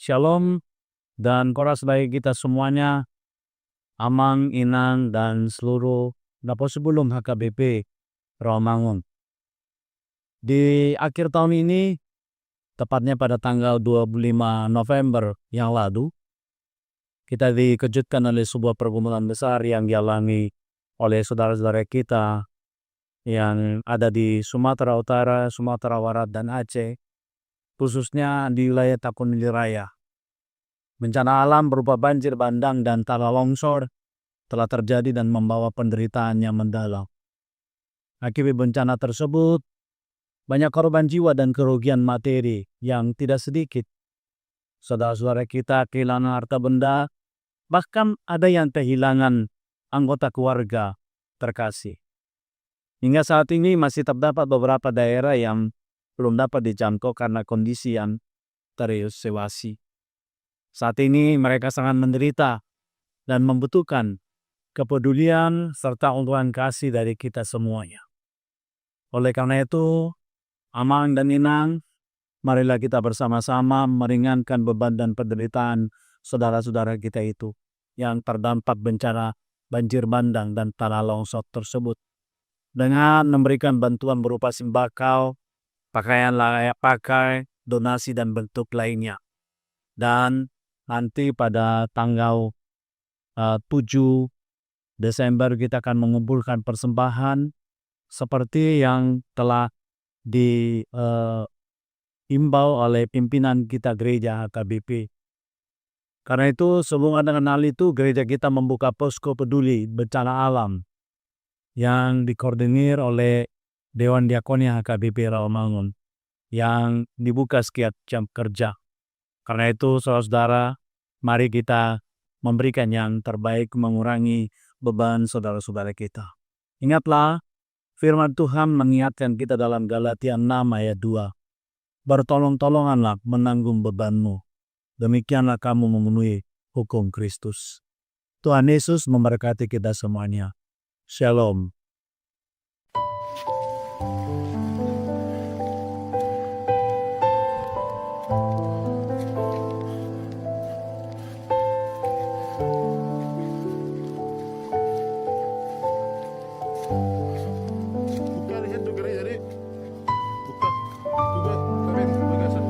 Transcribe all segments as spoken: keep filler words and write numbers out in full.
Shalom dan koras bagi kita semuanya, amang, inang, dan seluruh naposobulung H K B P Rawamangun. Di akhir tahun ini, tepatnya pada tanggal dua puluh lima November yang lalu, kita dikejutkan oleh sebuah pergumulan besar yang dialami oleh saudara-saudara kita yang ada di Sumatera Utara, Sumatera Barat, dan Aceh, khususnya di wilayah Tangkuban Raya. Bencana alam berupa banjir bandang dan tanah longsor telah terjadi dan membawa penderitaan yang mendalam. Akibat bencana tersebut, banyak korban jiwa dan kerugian materi yang tidak sedikit. Saudara-saudara kita kehilangan harta benda, bahkan ada yang kehilangan anggota keluarga terkasih. Hingga saat ini masih terdapat beberapa daerah yang belum dapat dijangkau karena kondisi yang terisolasi. Saat ini mereka sangat menderita dan membutuhkan kepedulian serta uluran kasih dari kita semuanya. Oleh karena itu, amang dan inang, marilah kita bersama-sama meringankan beban dan penderitaan saudara-saudara kita itu yang terdampak bencana banjir bandang dan tanah longsor tersebut, dengan memberikan bantuan berupa sembako, pakaian layak pakai, donasi, dan bentuk lainnya. Dan nanti pada tanggal, eh, tujuh Desember kita akan mengumpulkan persembahan seperti yang telah di, eh, imbau oleh pimpinan kita gereja H K B P. Karena itu, sehubungan dengan hal itu, gereja kita membuka posko peduli bencana alam yang dikoordinir oleh Dewan Diakonia H K B P Rawamangun yang dibuka setiap jam kerja. Karena itu, saudara-saudara, mari kita memberikan yang terbaik, mengurangi beban saudara-saudara kita. Ingatlah, firman Tuhan mengingatkan kita dalam Galatia enam ayat dua, "Bertolong-tolonganlah menanggung bebanmu. Demikianlah kamu memenuhi hukum Kristus." Tuhan Yesus memberkati kita semuanya. Shalom. Buka di situ, gerai, jadi. Buka. Buka, tapi di bagasan.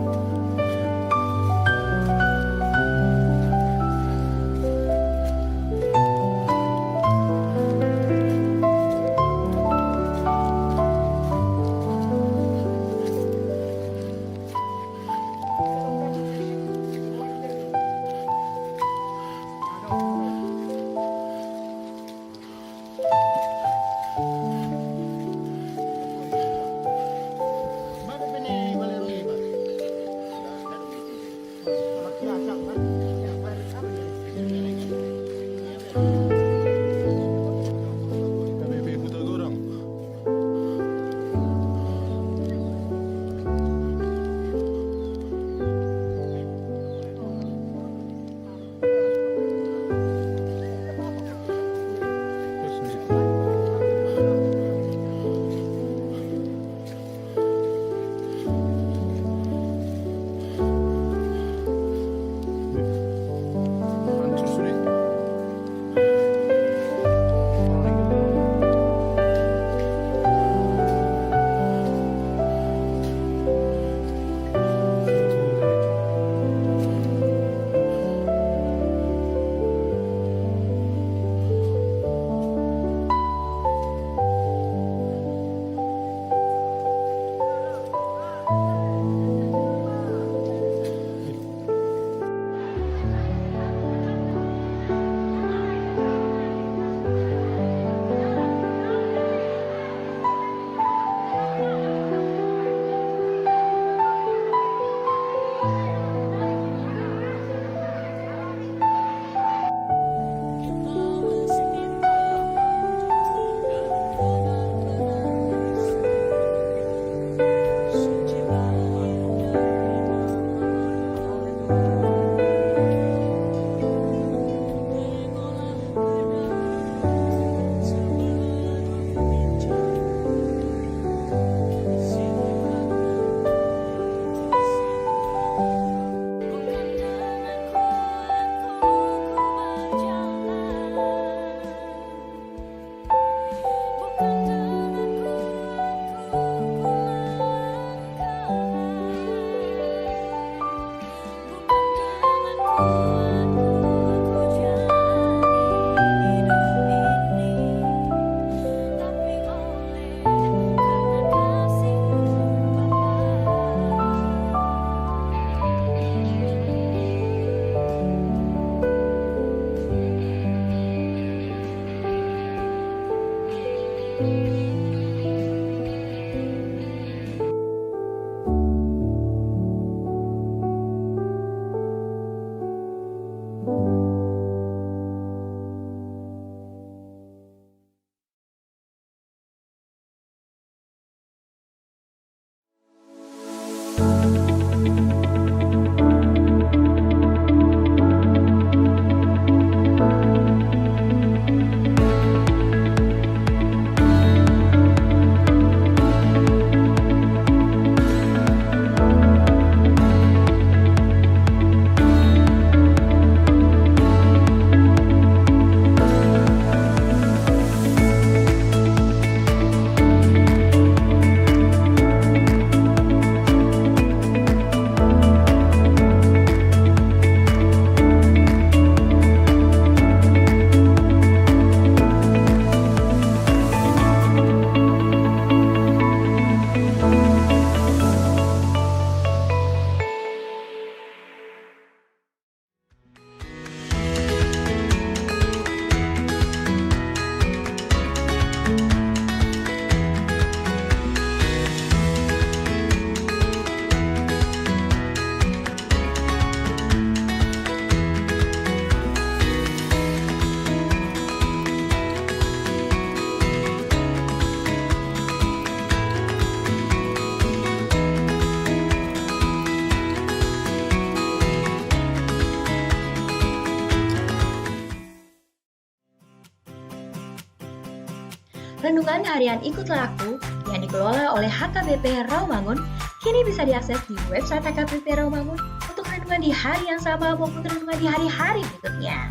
Renungan Harian Ikutlah Aku yang dikelola oleh H K B P Rawamangun kini bisa diakses di website H K B P Rawamangun untuk renungan di hari yang sama maupun renungan di hari-hari berikutnya.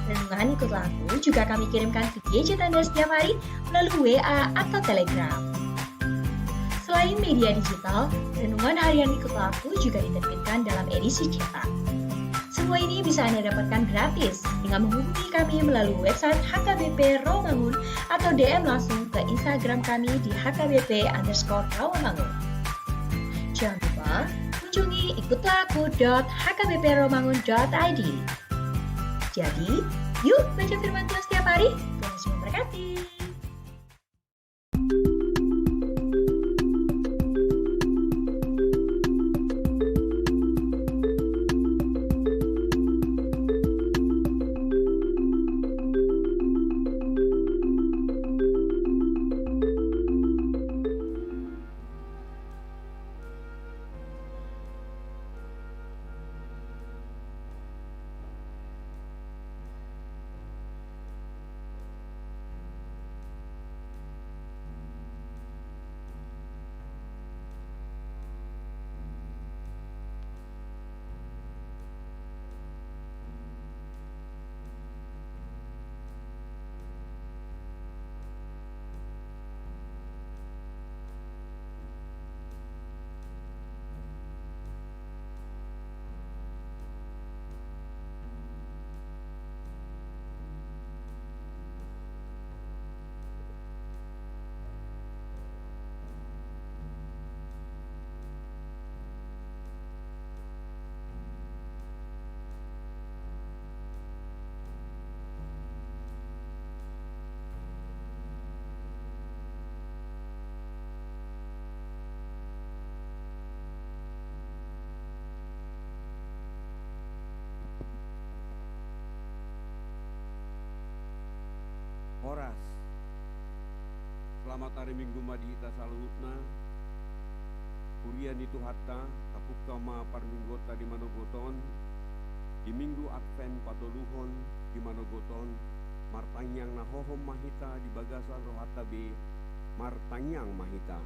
Renungan Ikutlah Aku juga kami kirimkan ke gadget Anda setiap hari melalui W A atau Telegram. Selain media digital, Renungan Harian Ikutlah Aku juga diterbitkan dalam edisi cetak. Semua ini bisa Anda dapatkan gratis dengan menghubungi kami melalui website H K B P Rawamangun atau D M langsung ke Instagram kami di H K B P underscore Rawamangun. Jangan lupa kunjungi ikutlah aku dot H K B P rawamangun dot I D. Jadi, yuk baca firman Tuhan setiap hari. Tuhan Yesus memberkati. Horas. Selamat ari Minggu ma di hita saluhutna. Huria ni Tuhanta, tapungka ma parmingguonta di manogot on, di Minggu Advent patoluhon di manogot on, martangiang na hohom ma hita di bagasan rohanta be, martangiang ma hita.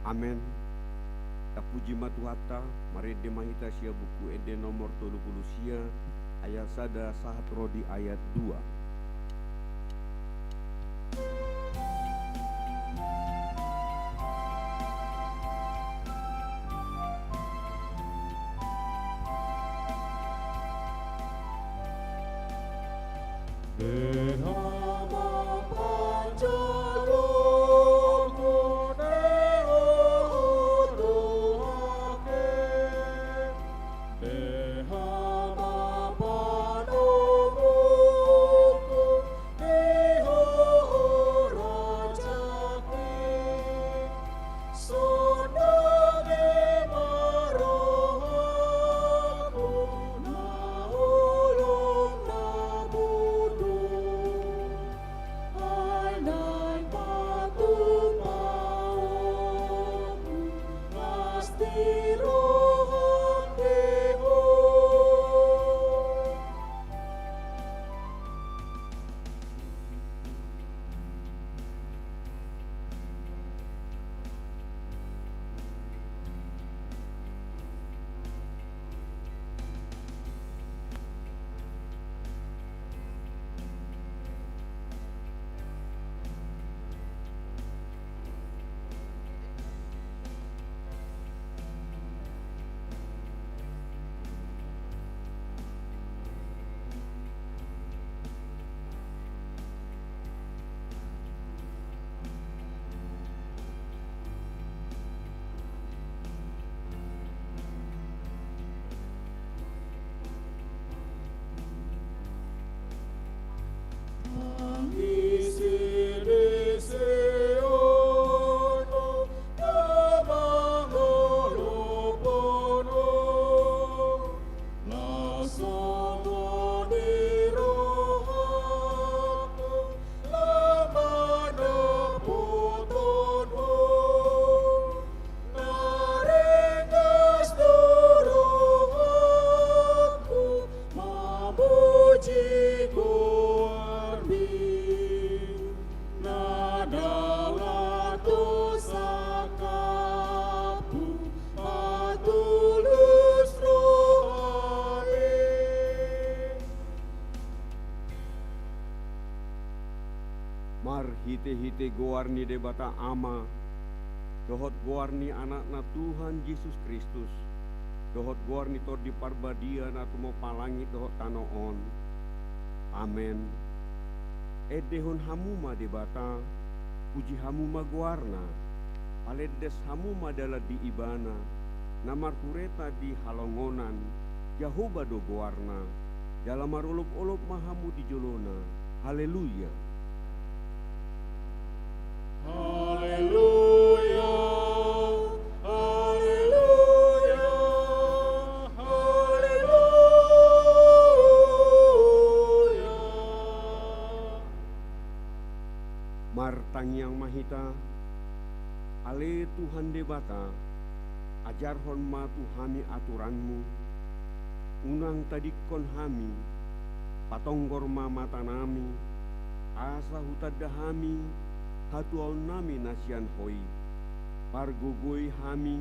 Amen. Tapuji ma Tuhanta, marende ma hita sian Buku Ende nomor tolu pulu sia, ayat sada sahat ro di ayat dua. Marhitehite goar ni Debata Ama, dohot goar ni Anakna Tuhan Jesus Kristus, dohot goar ni Tondi Parbadia na tumompa langit dohot tano on. Amen. Endehon hamu ma Debata, puji hamu ma goarna, palendas hamu ma dalan di Ibana, na marhureta di halongonan, Jahowa do goarna, jala marolopolop ma hamu di jolona. Haleluya. Haleluya. Haleluya. Haleluya. Martangiang ma hita. Ale Tuhan Debata, ajarhon ma tu hami aturanmu, unang tadingkon hami, patonggor ma matanami, asa hutanda hami hatuaonnami na sian Ho i. Pargogoi hami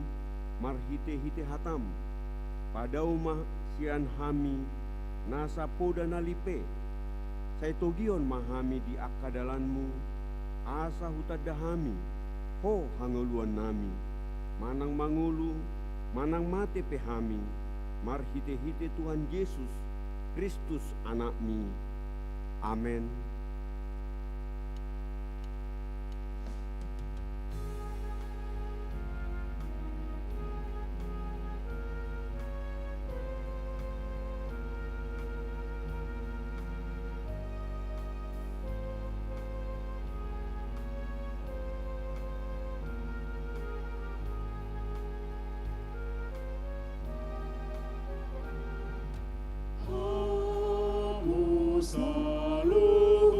marhitehite hatam, padao ma sian hami nasa poda na lipe. Sai togihon ma hami di angka dalanmu, asa hutanda hami Ho hangoluannami, manang mangolu, manang mate pe hami, marhitehite Tuhan Jesus Kristus Anakmi. Amen. Hamu saluhutna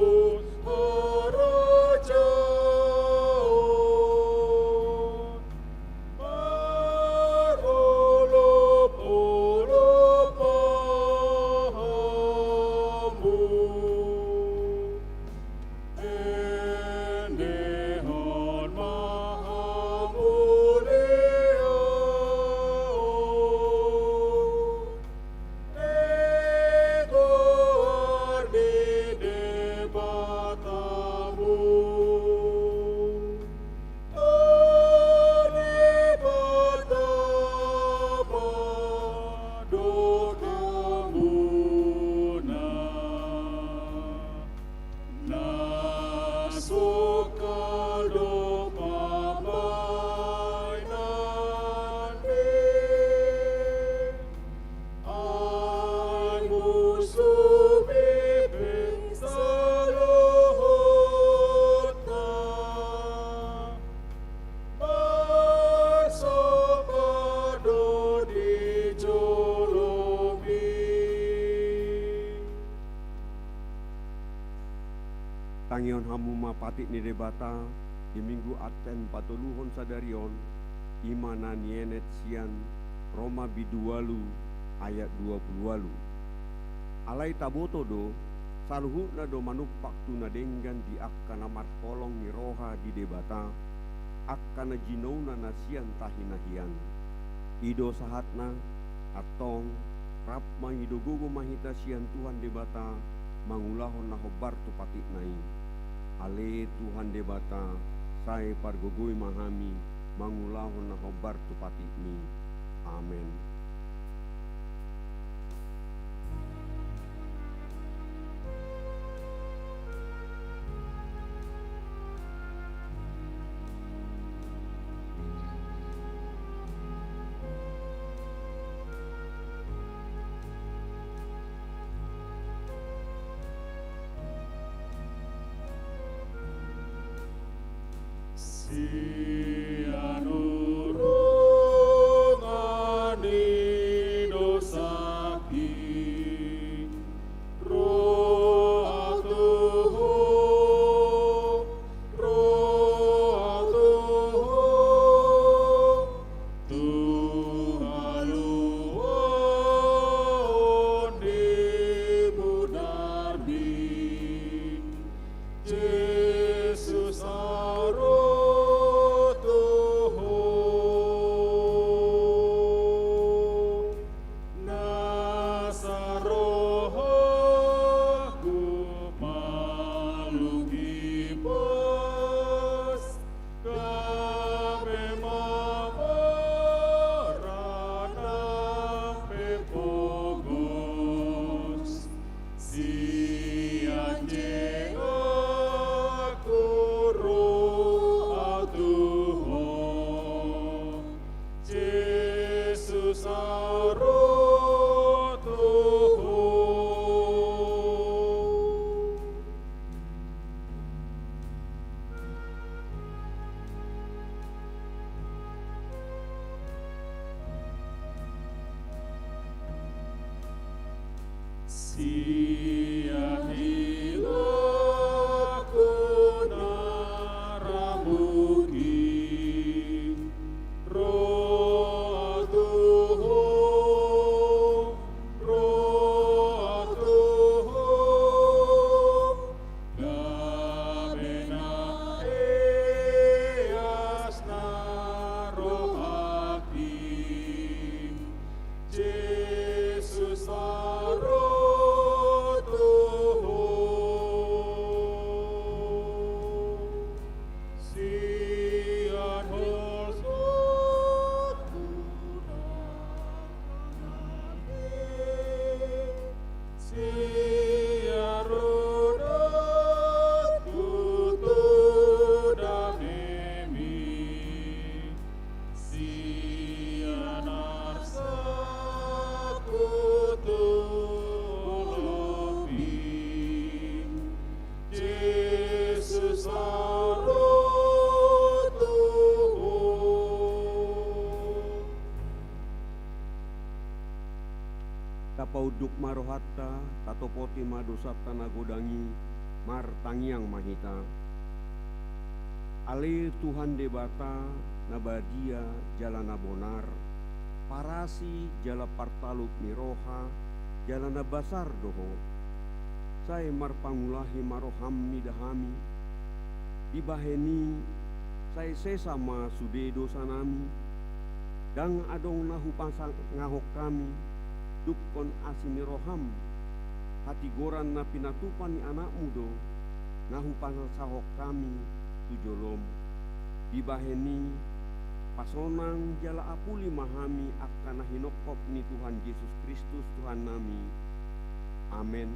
Tangihon hamu ma patik ni Debata di Minggu Advent patoluhon sadari on, i ma na nienet sian Roma bindu ualu ayat dua pulu ualu. Alai taboto do, saluhutna do manumpak tu na denggan di angka na marholong ni roha di Debata, angka na jinouna na sian tahi-tahian. I do sahatna, antong, rap mangido gogo ma hita sian Tuhan Debata, mangulahon na hombar tu patikna i. Ale Tuhan Debata, sai pargogoi ma hami, mangulahon na hombar tu patikmi. Amen. Sian urungan ni dosangki, ro ahu tu Ho, ro ahu tu Ho, tu haluaon ni munarmi. Jesus, ahu ro tu Ho, nasa rohangku malum hipas, gabe ma paranangku pe pogos. Sian jengakku ro ahu tu Ho, Jesus, ahu ro tu Ho. Sian hilangku na ramugi, ro ahu tu Ho, ro ahu tu Ho, gabe na eas na rohangki, Jesus, ahu ro tu Ho. Sian holsangku na ramugi, sian rudangku tu dame-Mi, sian arsangku tu olop-Mi, Jesus, ahu ro tu Ho. Tapaunduk ma rohanta, tatopoti ma dosanta na godang i, martangiang ma hita. Ale Tuhan Debata, na badia jala na bonar, parasi jala partalup ni roha, jala na basar do Ho. Sai marpangulahi ma roham mida hami. Dibahen i, sai sesa ma sude dosanami. Ndang adong na hupasangahon hami, dungkon asi ni roham. Hatigoran na pinatupa ni Anak-Mu do na hupasahon hami tu jolom. Dibahen i, pasonang jala apuli ma hami angka na hinongkop ni Tuhan Jesus Kristus Tuhannami. Amen.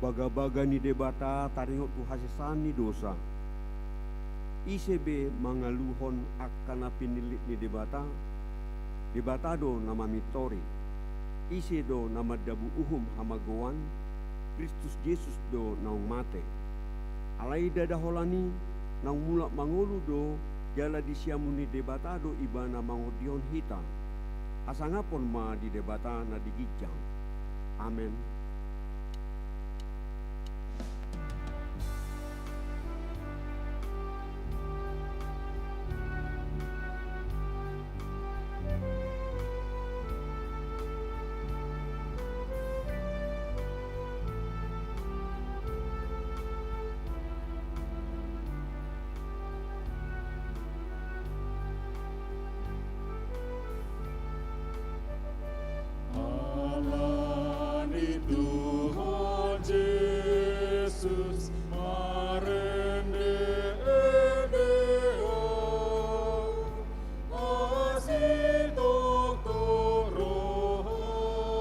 Bagabaga ni Debata taringot tu hasesaan ni dosa. Ise be mangaluhon angka na pinillit ni Debata? Debata do na mamintori. Ise do na mandabu uhum hamagoan? Kristus Jesus do naung mate. Alai ndada holan i, naung mulak mangolu do, jala di siamun ni Debata do Ibana mangondihon hita. Hasangapon ma di Debata na di ginjang. Amen. Ala ni Tuhan Jesus marende ende on, asi toktok rohana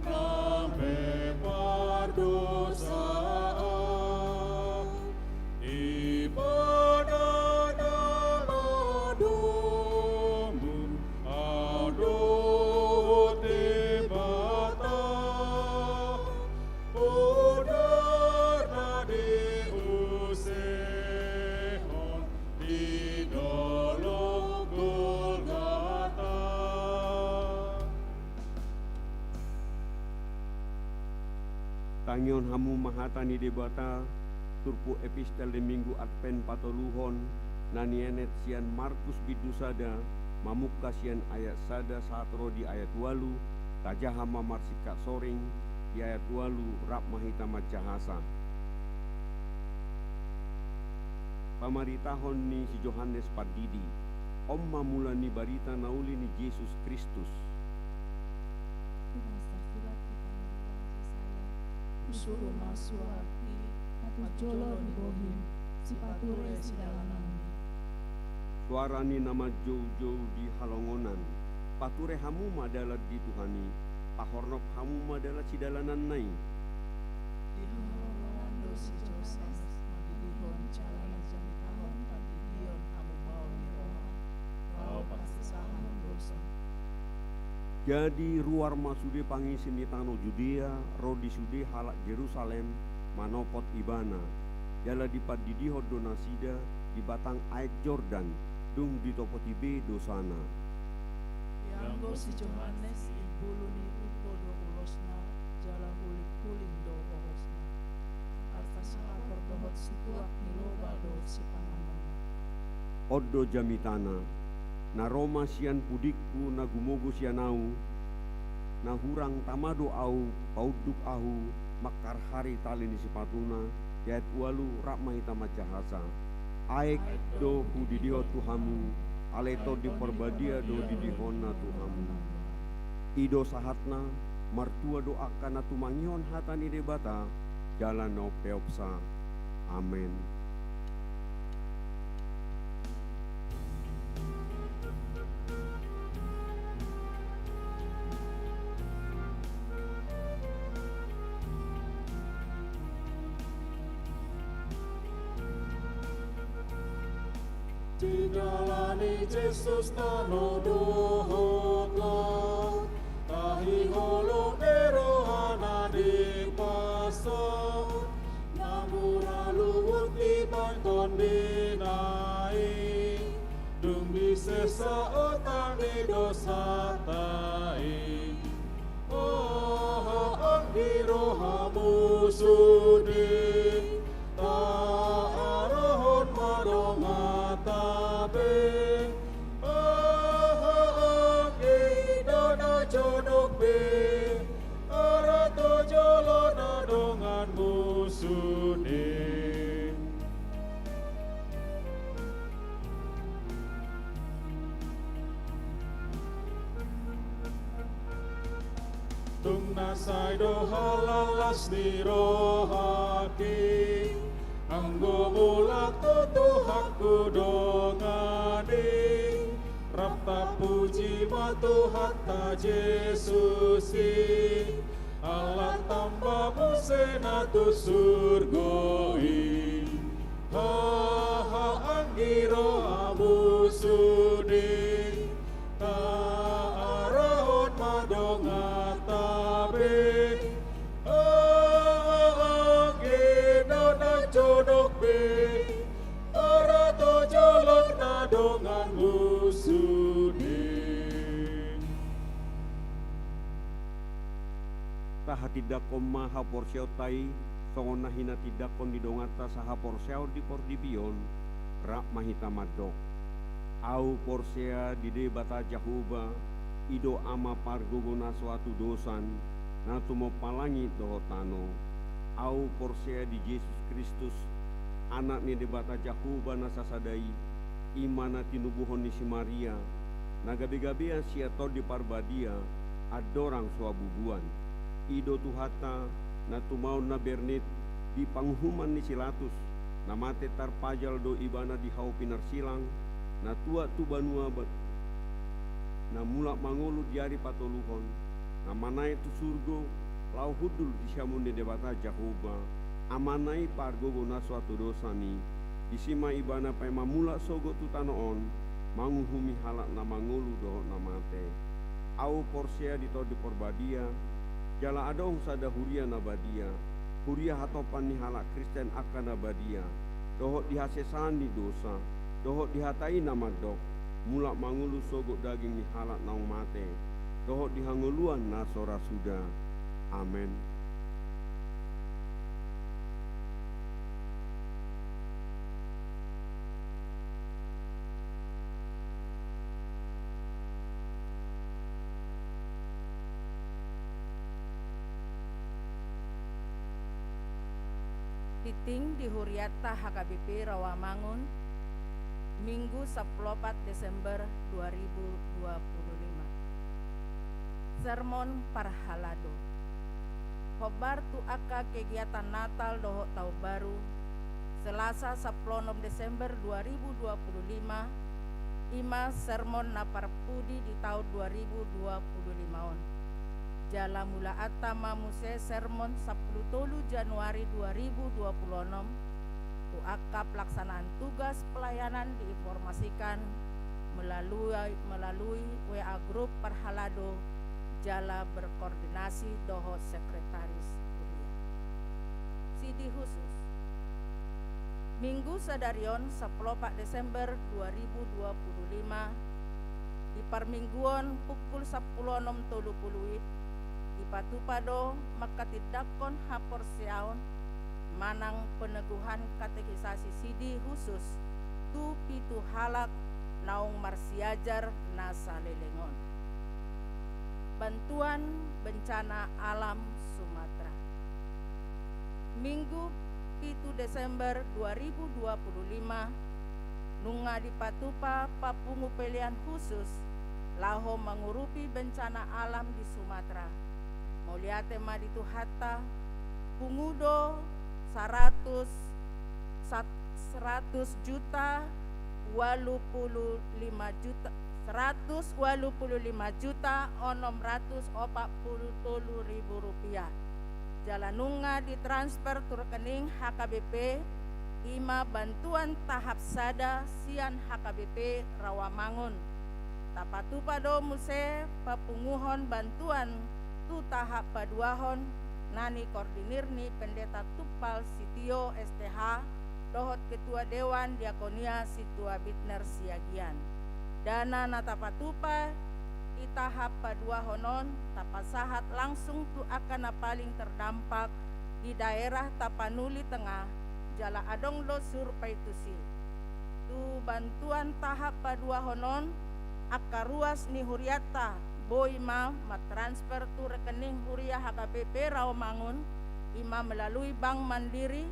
nang pe pardosaan. Ibana na madomu adong dohot Debata, poda na diusehon di dolok Golgata. Tangihon hamu ma hata ni Debata, turpuk epistel di Minggu Advent patoluhon, na nienet sian Markus bindu sada, mamungka sian ayat sada sahat ro di ayat ualu, tajaha ma marsingkat soring, di ayat ualu rap ma hita manjahasa. Pamaritahon ni si Johannes Pandidi. On ma mula ni barita na uli ni Jesus Kristus. Tunas tarsurat di panurirang Jesaya. Husuru ma suarti, patujolo di bohim, sipature sidalananmi. Suara ni na manjoujou di halongonan. Pature hamu ma dalan di Tuhan i, pahornop hamu ma dalan sidalananna i. Di halongonan do si Johannes mandidihon jala na jamitahon pandidion hamubaon ni roha, laho pansesahon dosa. Jadi ruar ma sude pangisi ni tano Judea ro di sude halak Jerusalem manopot Ibana, jala dipandidihon do nasida di batang aek Jordan, dung ditopoti be dosana. Ianggo si Johannes, imbulu ni unto do ulosna, jala hulinghuling do hohosna. Angka sasahathon dohot situak ni loba do sipanganonna. On do jamitana, na ro ma sian pudingku na gumogo sian ahu, na hurang tama do ahu, paunduk ahu, mangharhari tali ni sipatuna, di ayat ualu rap ma hita manjahasa. Aek do hudidihon tu hamu, alai Tondi Parbadia do didihonna tu hamu. I do sahatna, martua do angka na tumangihon hata ni Debata, jala na umpeopsa. Amen. Didalani Jesus tano dohot laut, tahi holong ni rohana dipasaut, na mura luhut dibahen Tondina i, dung disesa otak ni dosanta i. Aha anggi rohamu sude, taharohon ma donganta be. Aha anggi do na jonok be, ara tu jolo na donganmu sude. Tung na sai do halallas ni rohangki, anggo mulak tu Tuhanku dongan i, rap tapuji ma Tuhanta Jesus i, Ala tamba muse na tu surgo i, haha anggi rohamu sude, taarahon ma donganta be, haha anggi na naeng be, ara tu jolo na donganmu sude. Tahatindangkon ma haporseaonta i, songon na hinatindangkon ni donganta sahaporseaon di portibi on, rap ma hita mandok. Ahu porsea di Debata Jahowa, i do Ama pargogo na so hatudosan, na tumompa langit dohot tano. Ahu porsea di Jesus Kristus, Anak ni Debata Jahowa na sasada i, i ma na tinubuhon ni si Maria, na gabegabean sian Tondi Parbadia, andorang so habubuan. I do Tuhanta, na tumaon na bernit di panguhuman ni si Latus, na mate tarpajal do ibana di hau pinarsilang, na tuat tu banua ba-, na mulak mangolu di ari patoluhon, na manaek tu surgo, laho hundul di siamun ni Debata Jahowa, Amana i pargogo na so hatudosan i, disi ma ibana paima mulak sogot tu tano on, manguhumi halak na mangolu dohot na mate. Ahu porsea di Tondi Parbadia, jala adong sada huria na badia, huria hatompa ni halak Kristen angka na badia, dohot di hasesaan ni dosa, dohot di hata i na mandok, mulak mangolu sogot daging ni halak naung mate, dohot di hangoluan na so ra suda. Amen. Tingting di hurianta H K B P Rawamangun, Minggu sampulu opat Desember dua ribu dua puluh lima. Sermon Parhalado. Hombar tu angka kegiatan Natal dohot Taon Baru, Selasa sampulu onom Desember dua ribu dua puluh lima, i ma sermon na parpudi di taon dua ribu dua puluh lima on. Jala mulaanta ma muse sermon sampulu tolu Januari dua ribu dua puluh onom, tu angka pelaksanaan tugas pelayanan diinformasikan melalui, melalui W A grup Parhalado jala berkoordinasi dohot sekretaris huria. Sidi khusus. Minggu sadari on, sampulu opat Desember dua ribu dua puluh lima, di parmingguon pukul sampulu onom tolu pulu wit, dipatupa do mangkatindangkon haporseaon manang peneguhan katekisasi sidi khusus tu pitu halak naung marsiajar na saleleng on. Bantuan bencana alam Sumatra. Minggu pitu Desember dua ribu dua puluh lima, nunga dipatupa papungu pelean khusus laho mangurupi bencana alam di Sumatra. Mauliate ma di Tuhanta, pungu do saratus, sat-, saratus juta, ualu pulu lima juta, saratus ualu pulu lima juta onom ratus opat pulu tolu ribu rupiah. Jala nunga ditransfer tu rekening H K B P, i ma bantuan tahap sada sian H K B P Rawamangun. Tapatupa do muse papunguhon bantuan tu tahap paduahon na nikoordinir ni Pendeta Tumpal Sitio S T H dohot Ketua Dewan Diakonia Sintua Bitner Siagian. Dana na tapatupa di tahap paduahon on tapasahat langsung tu angka na paling terdampak di daerah Tapanuli Tengah, jala adong do survei tusi. Tu bantuan tahap paduahon on, angka ruas ni hurianta boi ma mantransfer tu rekening huria H K B P Rawamangun, i ma melalui Bank Mandiri,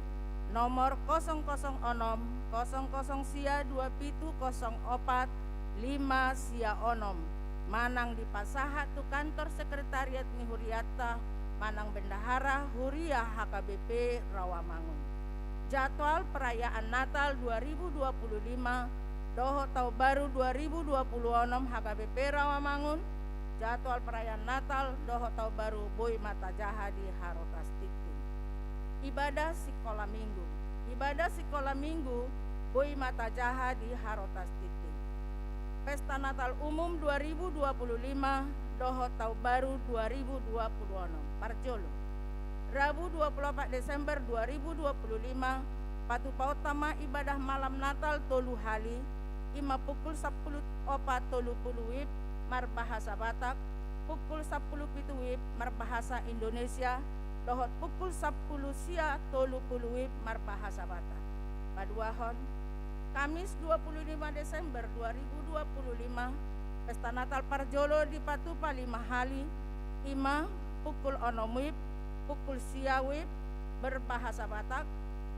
nomor kosong kosong onom, kosong kosong sia dua pitu kosong opat, lima sia onom, manang dipasahat tu kantor sekretariat ni hurianta, manang bendahara huria H K B P Rawamangun. Jadwal perayaan Natal dua ribu dua puluh lima dohot Taon Baru dua ribu dua puluh onom H K B P Rawamangun, Jadwal perayaan Natal dohot Taon Baru boi ma tajaha di Harotas Tingting. Ibadah Sikola Minggu. Ibadah Sikola Minggu boi ma tajaha di Harotas Tingting. Pesta Natal Umum dua ribu dua puluh lima dohot Taon Baru dua ribu dua puluh enam. Parjolo, Rabu dua puluh opat Desember dua ribu dua puluh lima, patupaonta ma ibadah malam Natal tolu hali, i ma pukul sampulu opat tolu pulu WIB marbahasa Batak, pukul sampulu pitu WIB marbahasa Indonesia, dohot pukul sampulu sia tolu pulu WIB marbahasa Batak. Paduahon, Kamis dua puluh lima Desember dua ribu dua puluh lima, pesta Natal parjolo dipatupa lima hali, i ma pukul onom WIB, pukul sia WIB berbahasa Batak,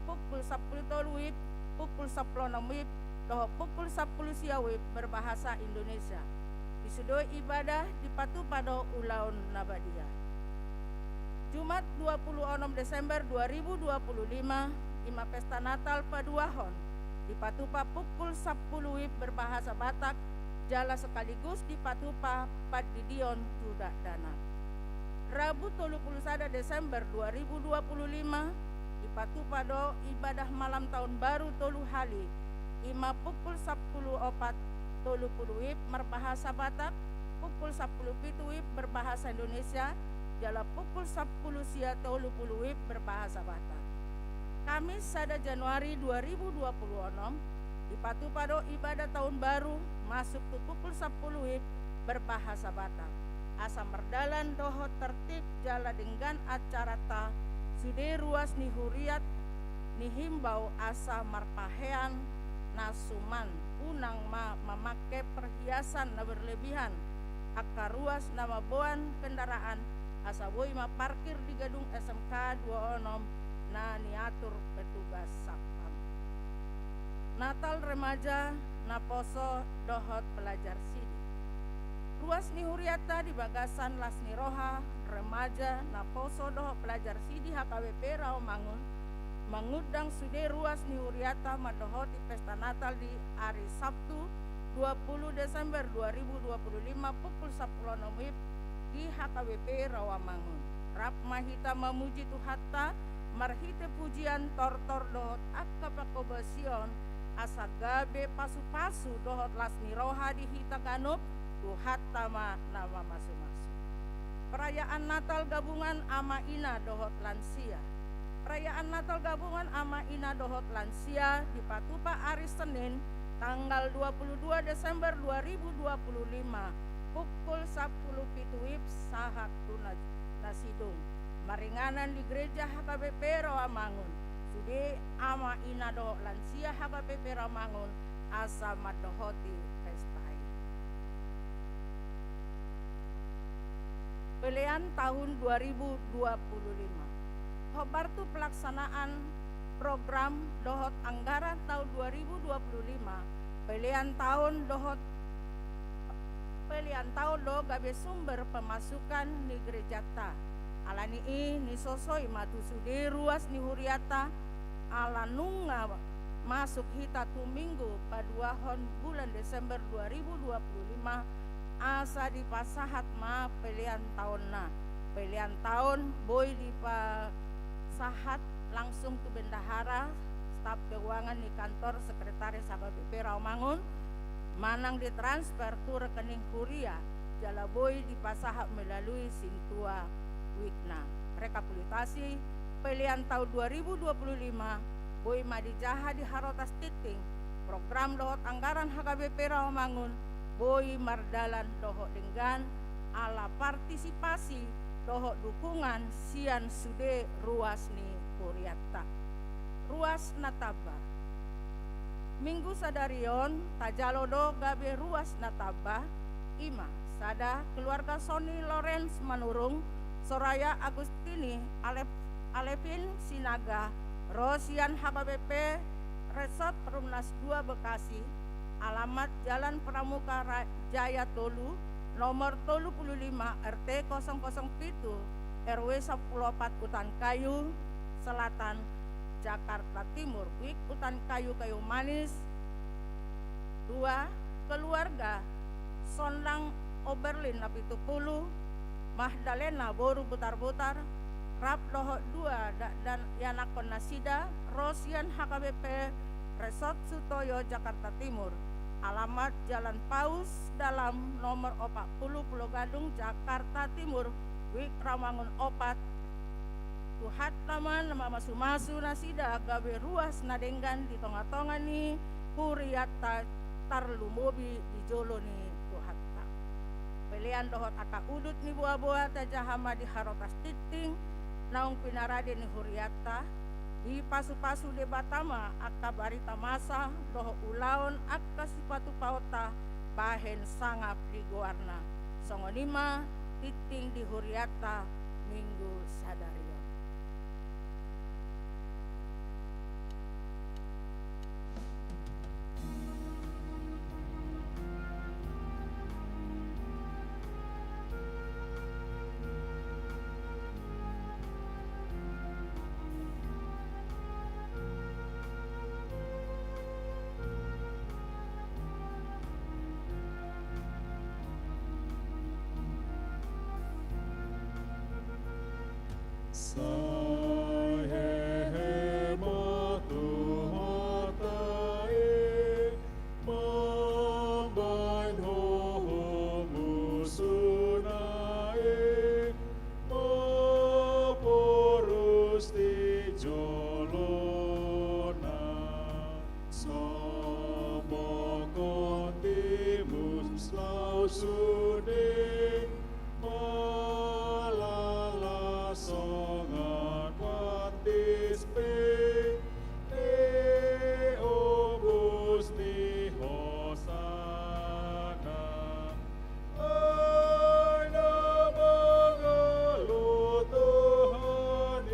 pukul sampulu tolu WIB, pukul sampulu onom WIB, dohot pukul sampulu sia WIB berbahasa Indonesia. Disi do ibadah, dipatupa do ulaon na badia. Jumat dua puluh onom Desember dua ribu dua puluh lima, i ma pesta Natal paduahon, dipatupa pukul sampulu WIB berbahasa Batak, jala sekaligus dipatupa pandidion tu dakdanak. Rabu tolu puluh sada Desember dua ribu dua puluh lima, dipatupa do ibadah malam Taon Baru tolu hali, i ma pukul sampulu opat tolu pulu WIB marbahasa Batak, pukul sampulu pitu WIB berbahasa Indonesia, jala pukul sampulu sia tolu pulu WIB berbahasa Batak. Kamis sada Januari dua ribu dua puluh onom, dipatupa do ibadah Taon Baru masuk tu pukul sampulu WIB berbahasa Batak. Asa mardalan dohot tertib jala denggan acaranta, sude ruas ni huriat nihimbau asa marpahean na suman, unang ma mamangke perhiasan na berlebihan, angka ruas na mamboan kendaraan, asa boi ma parkir di gedung S M K dua onom na niatur petugas satpam. Natal remaja, naposo dohot pelajar Sidi. Ruas ni huriatta di bagasan las ni roha, remaja, naposo dohot pelajar Sidi H K B P Rawamangun, mangundang sude ruas ni huriatta mandohoti pesta Natal di ari Sabtu dua puluh Desember dua ribu dua puluh lima pukul sampulu onom WIB di H K B P Rawamangun. Rap ma hita mamuji Tuhanta marhite pujian, tortor dohot angka panghobasion, asa gabe pasupasu dohot las ni roha di hita ganup, Tuhanta ma na mamasumasu. Perayaan Natal gabungan ama ina dohot lansia. Perayaan Natal gabungan ama ina dohot lansia dipatupa ari Senin, tanggal dua puluh dua Desember dua ribu dua puluh lima, pukul sampulu pitu WIB sahat tu na, na sidung. Maringanan di Gereja H K B P Rawamangun. Sude ama ina dohot lansia H K B P Rawamangun asa mandohoti pesta i. Pelean tahun dua ribu dua puluh lima. Hombar tu pelaksanaan program dohot anggaran tahun dua ribu dua puluh lima, pelean tahun dohot pelean tahun do gabe sumber pemasukan ni gerejanta. Alani i, nisosoi ma tu sude ruas ni huriatta, ala nunga masuk hita tu minggu paduahon bulan Desember dua ribu dua puluh lima, asa dipasahat ma pelean tahunna. Pelean tahun boi dipasahat langsung tu bendahara, staf keuangan ni kantor sekretaris H K B P Rawamangun, manang ditransfer tu rekening huria, jala boi dipasahat melalui sintua wikna. Rekapitulasi, pelean tahun dua ribu dua puluh lima boi ma dijaha di Harotas Tingting. Program dohot anggaran H K B P Rawamangun boi mardalan dohot denggan, ala partisipasi dohot dukungan sian sude ruas ni huriatta. Ruas na tamba. Minggu sadari on tajalo do gabe ruas na tamba, i ma sada, keluarga Sony Lawrence Manurung, Soraya Agustini, Alep-, Alepin Sinaga, ro sian H K B P Resort Perumnas dua Bekasi, alamat Jalan Pramuka Ra-, Jaya tolu, nomor tolu puluh lima, R T kosong kosong pitu, R W sampulu opat, Hutan Kayu Selatan, Jakarta Timur, Wik Hutan Kayu, Kayu Manis. Dua, keluarga Sondang Oberlin na pitu pulu, Magdalena boru Butarbutar, rap dohot dua dakdanak ianakhon nasida, ro sian H K B P Resort Sutoyo, Jakarta Timur. Alamat Jalan Paus Dalam nomor opat pulu, Pulo Gadung, Jakarta Timur, Wik Ramangun opat. Tuhanta ma na mamasumasu nasida gabe ruas na denggan di tongatonga ni hurianta, tarlumobi di jolo ni Tuhanta. Pelean dohot angka udut ni boaboa tajaha ma di harotas tingting naung pinarade ni hurianta. Dipasupasu Debata ma angka barita masa dohot ulaon angka sipatupaonta bahen sangap di goarna. Songon i ma tingting di hurianta Minggu sadari on. Sai hehe ma Tuhanta i, mambahen hohom musuna i, maporus di jolona. Sombongkon timus laos sude, malala songon pantis pe, di ombus ni hosana. Ai na mangalo Tuhan i,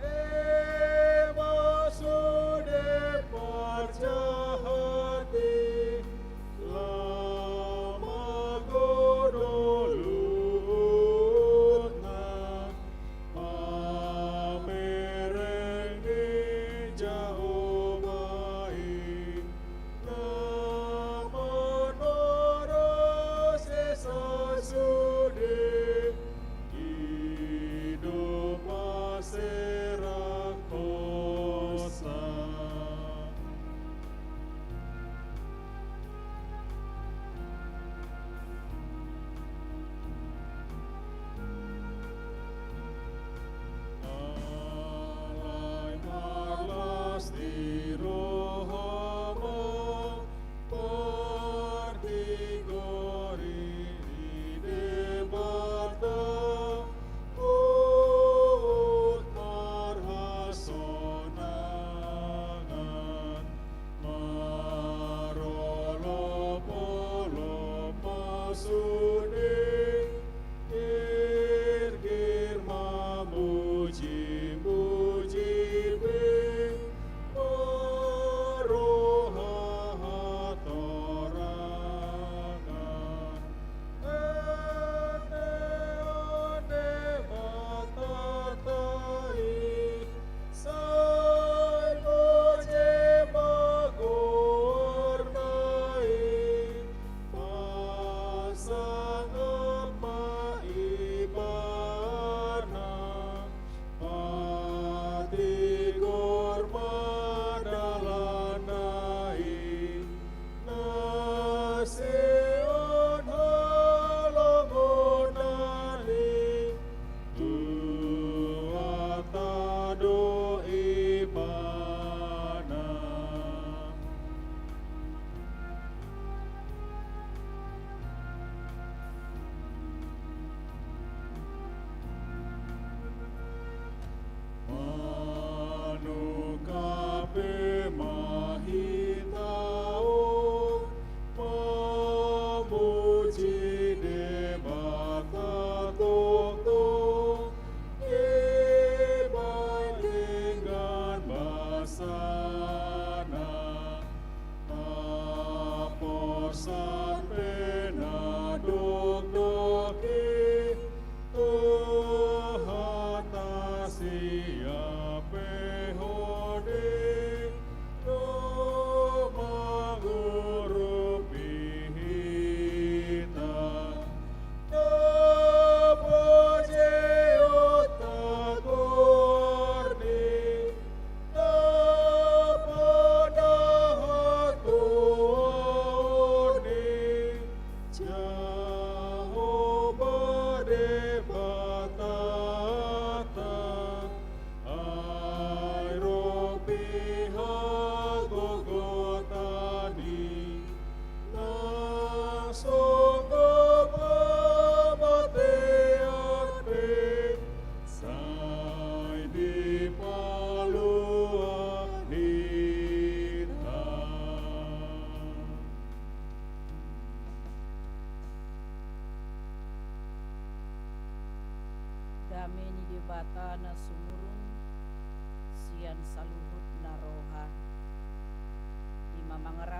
ema sude parjahat i, lam ma godang luhutna. Pamereng ni Jahowa i, na manoros esa sude, i do paserahonsa. Alai marlas ni roha ma partigor i di Debata, huhut marhasonangan. Marolopolop ma sude, girgir mamujimuji be, marroha hatorangan. Ende, ende ma Tuhanta i, sai puji ma goarna i, pasangap ma Ibana. Patigor ma dalanna i, na sihol holongonan i, Tuhanta do Ibana. Manungkap pe ma hita on, mamuji Debata tongtong, dibahen denggan basana. Haporsan pe na dokdok i, Tuhanta sian pe hodi do mangurupi hita.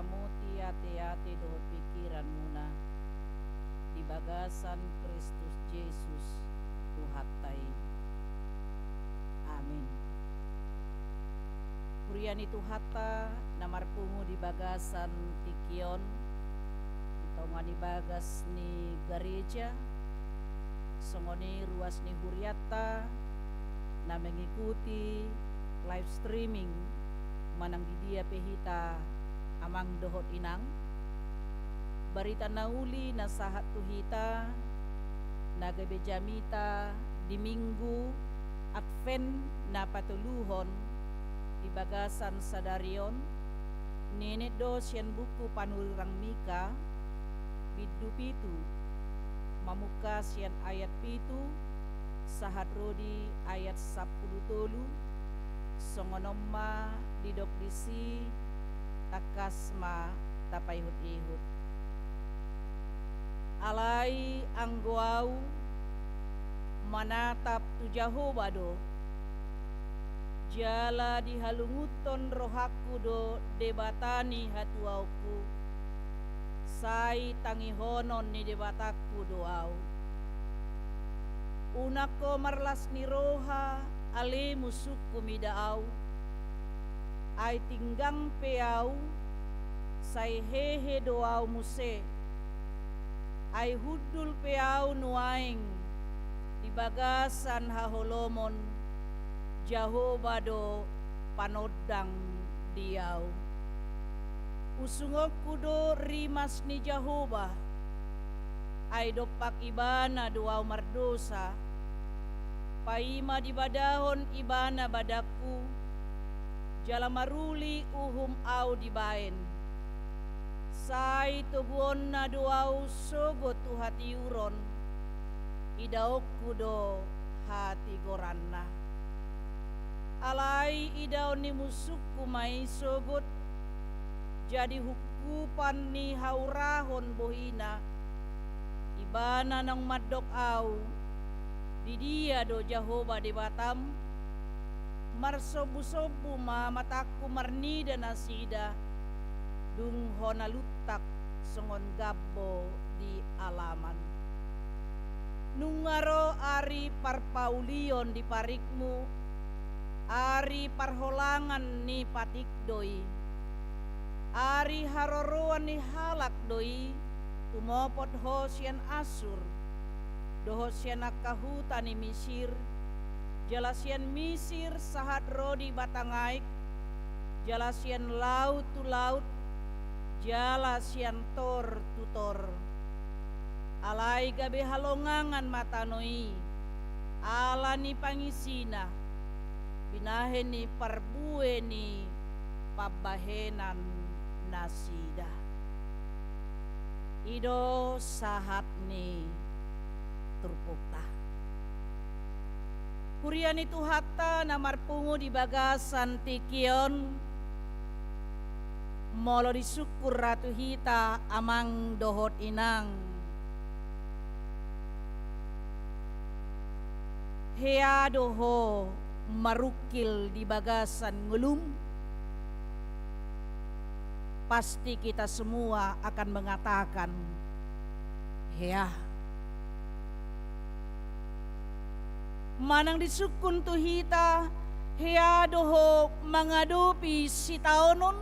Moti ate-ate dohot pikiranmuna di bagasan Kristus Jesus Tuhanta i. Amin. Huria ni Tuhanta na marpungu di bagasan tingki on, di tonga ni bagas ni gareja, songon i ruas ni hurianta na mengikuti live streaming manang di dia pe hita, amang dohot inang. Barita na uli na sahat tu hita na gabe jamita di Minggu Advent na patoluhon di bagasan sadari on, nienet do sian buku Panurirang Mika, bindu pitu, mamungka sian ayat pitu sahat ro di ayat sampulu tolu. Songon on ma didok disi, tangkas ma tapaihut-ihut. Alai anggo ahu manatap tu Jahowa do, jala dihalungunhon rohangku do Debata ni hatuaonku, sai tangihonon ni Debatangku do ahu. Unang ho marlas ni roha ale musungku mida ahu, ai tinggang pe ahu, sai hehe do ahu muse. Ai hundul pe ahu nuaeng di bagasan haholomon, Jahowa do panondang di ahu. Usungonku do rimas ni Jahowa, ai dompak Ibana do ahu mardosa. Paima dibadahon Ibana badanku, jala maruli uhum ahu dibaen, sai toguonna do ahu sogot tu hatiuron, idaonku do hatigoranna. Alai idaon ni musungku ma i sogot, jadi hungkupan ni haurahon bohina. Ibana naung mandok ahu, di dia do Jahowa Debatam? Marsombusombu ma matangku marnida nasida, dung hona luntak songon gambo di alaman. Nunga ro ari parpaulion di parikmu, ari parholangan ni patik do i. Ari haroroan ni halak do i, tumopot ho sian Assur, dohot sian angka huta ni Misir, jala sian Misir sahat ro di batang aek, jala sian laut tu laut, jala sian tor tu tor. Alai gabe halongangan ma tano i ala ni pangisina, binahen ni parbue ni pambahenan nasida. I do sahat ni turpukta. Huria ni Tuhanta na marpungu di bagasan tingki on, molo disungkun ra tu hita amang dohot inang, hea do ho marungkil di bagasan ngolum? Pasti kita semua akan mengatakan, hea. Manang disungkun tu hita, hea do ho mangadopi sitaonon?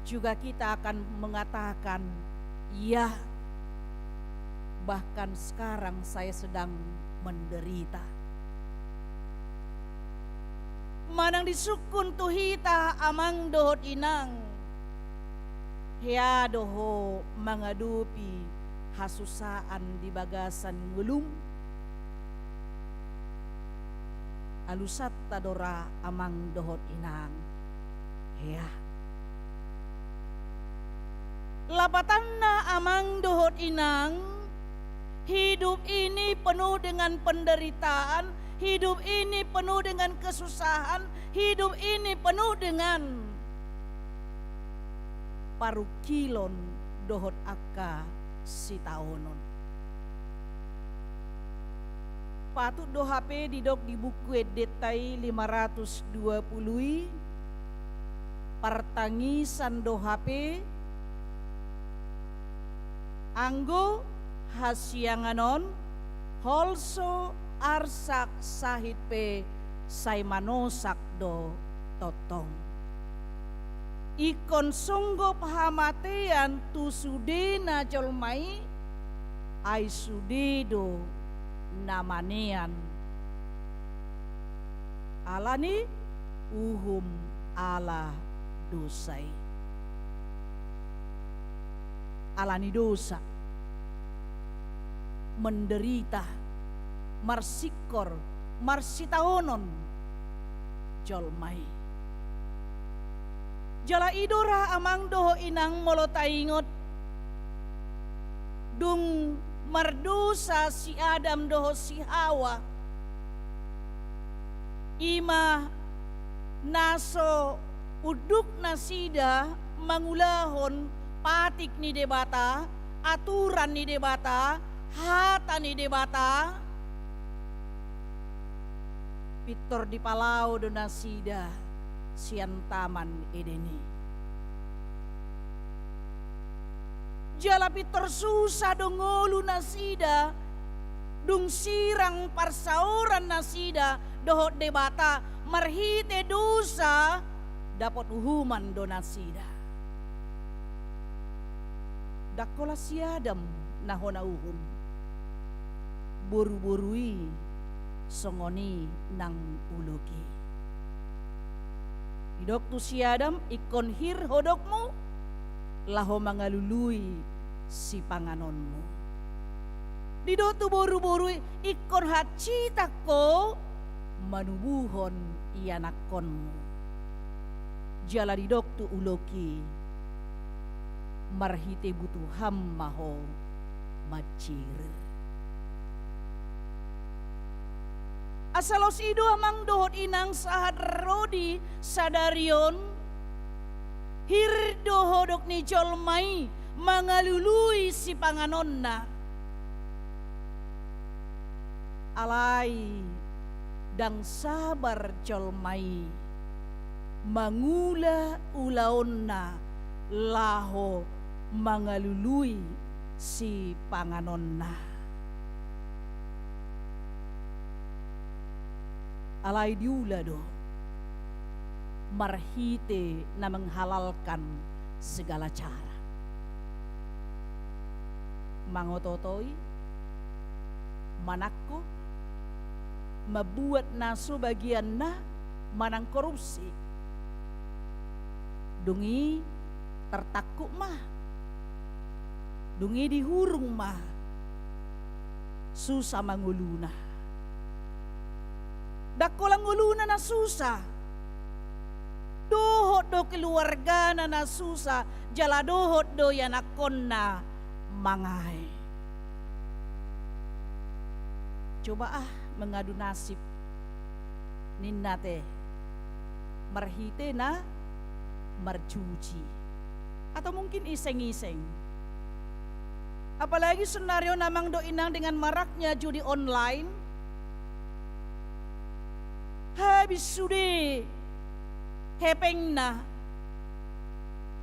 Juga kita akan mengatakan, iya, bahkan sekarang saya sedang menderita. Manang disungkun tu hita amang dohot inang, hea do ho mangadopi hasusaan di bagasan ngolum? Alusanta do ra amang dohot inang, hea. Lapatanna amang dohot inang, hidup ini penuh dengan penderitaan, hidup ini penuh dengan kesusahan, hidup ini penuh dengan parungkilon dohot angka sitaonon. Patut do hape didok di buku endenta i lima ratus dua puluh i, Partangisan do hape, anggo hasiangan on holso arsak sahit pe sai manosak do tongtong. Ingkon songgop hamatean tu sudena jolma i, ai sude do na manean. Ala ni uhum ala dosa i. Ala ni dosa, menderita, marsingkor, marsitaonon jolma i. Jala i do ra amang dohot inang molo taingot, dung mardosa si Adam dohot si Hawa, i ma na so unduk nasida mangulahon patik ni Debata, aturan ni Debata, hata ni Debata, pintor dipalao do nasida sian Taman Eden i. Jala pintor susah do ngolu nasida, dung sirang parsaoran nasida dohot Debata, marhite dosa dapot uhuman do nasida. Ndang holan si Adam na hona uhum, boru-boru i songon i nang ulok i. Didok tu si Adam, ingkon hir hodokmu laho mangalului sipanganonmu. Didok tu boru-boru i, ingkon hansitan ho manubuhon ianakkonmu. Jala didok tu ulok i, marhite butuham ma ho mancirir. Asa laos i do amang dohot inang sahat ro di sadari on, hir do hodok ni jolma i mangalului sipanganonna. Alai ndang sabar jolma i mangula ulaonna laho mangalului sipanganonna. Alai diula do marhite na menghalalkan segala cara. Mangoto-otoi, manangko, mambuat na so bagianna, manang korupsi. Dung i tertangkup ma. Dung i dihurung ma. Susah ma ngoluna. Ndang holan ngoluna na susah, dohot do keluargana na susah, jala dohot do ianakkonna mangae. Coba ah mengadu nasib, ninna te, marhite na marjudi, atau mungkin iseng-iseng. Apalagi sonari on amang dohot inang dengan maraknya judi online, habis sude hepengna.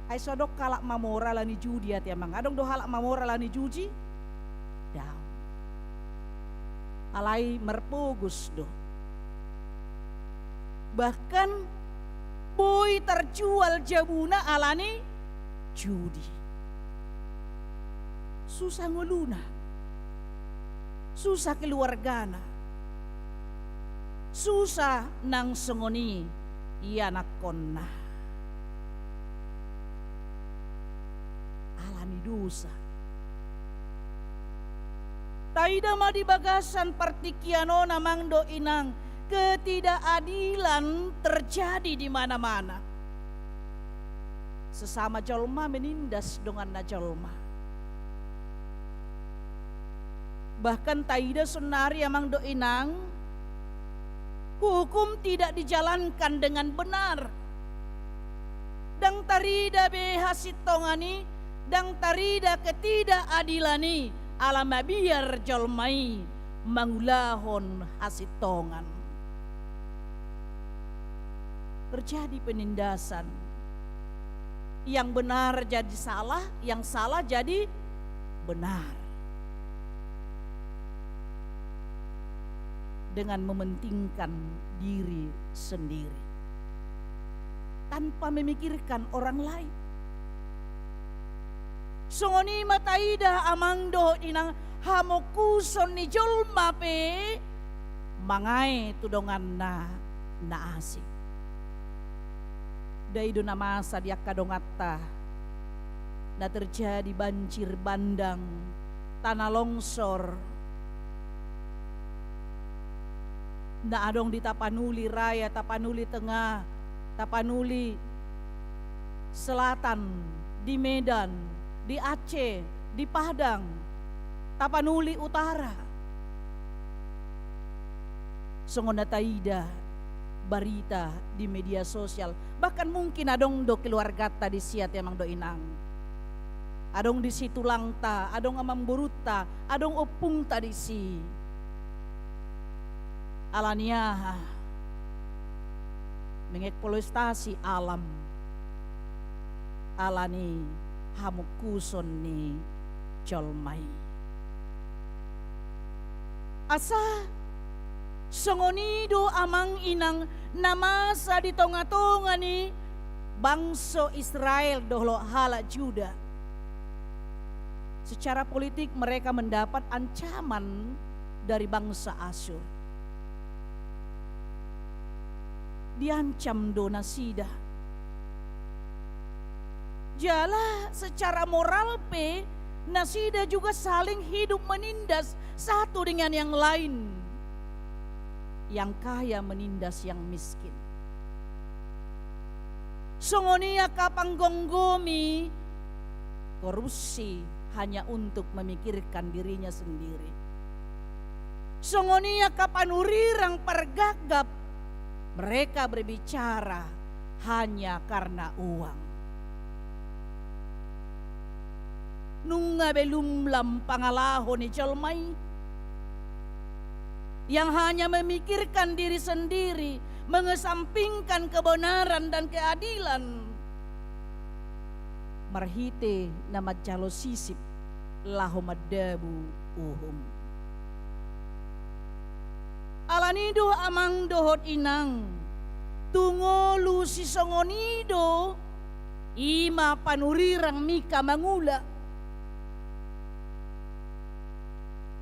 Ai so adong halak mamora ala ni judi ate amang, adong do halak mamora ala ni judi? Daong. Alai marpogos do. Bahkan boi tarjual jabuna ala ni judi. Susah ngoluna. Susah keluargana. Susah nang songon i ianakkonna. Ala ni dosa. Taida ma di bagasan partingkian on amang dohot inang, ketidakadilan terjadi di mana-mana. Sesama jolma menindas donganna jolma. Bahkan taida sonari amang dohot inang, hukum tidak dijalankan dengan benar. Ndang tarida be hasintongan i, ndang tarida ketidakadilan i, ala mabiar jolma i mangulahon hasintongan. Terjadi penindasan, Yang benar jadi salah, yang salah jadi benar. Dengan mementingkan diri sendiri. Tanpa memikirkan orang lain. Songon i ma taida amang dohot inang, hamungkuson ni jolma pe mangae tu donganna na asing. Dai do na masa di angka donganta na terjadi banjir bandang, tanah longsor, na adong di Tapanuli Raya, Tapanuli Tengah, Tapanuli Selatan, di Medan, di Aceh, di Padang, Tapanuli Utara. Songon na taida barita di media sosial, bahkan mungkin adong do keluargata disi, ate amang dohot inang. Adong disi tulangta, adong amangborunta, adong ompungta disi. Ala ni aha? Mengeksploitasi alam. Ala ni hamungkuson ni jolma i. Asa songon i do amang inang na masa di tonga-tonga ni bangso Israel dohot halak Juda. Secara politik mereka mendapat ancaman dari bangsa Asyur. Diancam do nasida. Jala secara moral pe nasida juga saling hidup menindas satu dengan yang lain. Yang kaya menindas yang miskin. Songon i angka panggomgomi, korupsi hanya untuk memikirkan dirinya sendiri. Songon i angka panurirang pargapgap, mereka berbicara hanya karena uang. Nunga be lumlam pangalaho ni jolma i, yang hanya memikirkan diri sendiri, mengesampingkan kebenaran dan keadilan, marhite na manjalo sisip laho mandabu uhum. Ala ni do amang dohot inang, tu ngolu sisongon i do, i ma panurirang Mika mangula.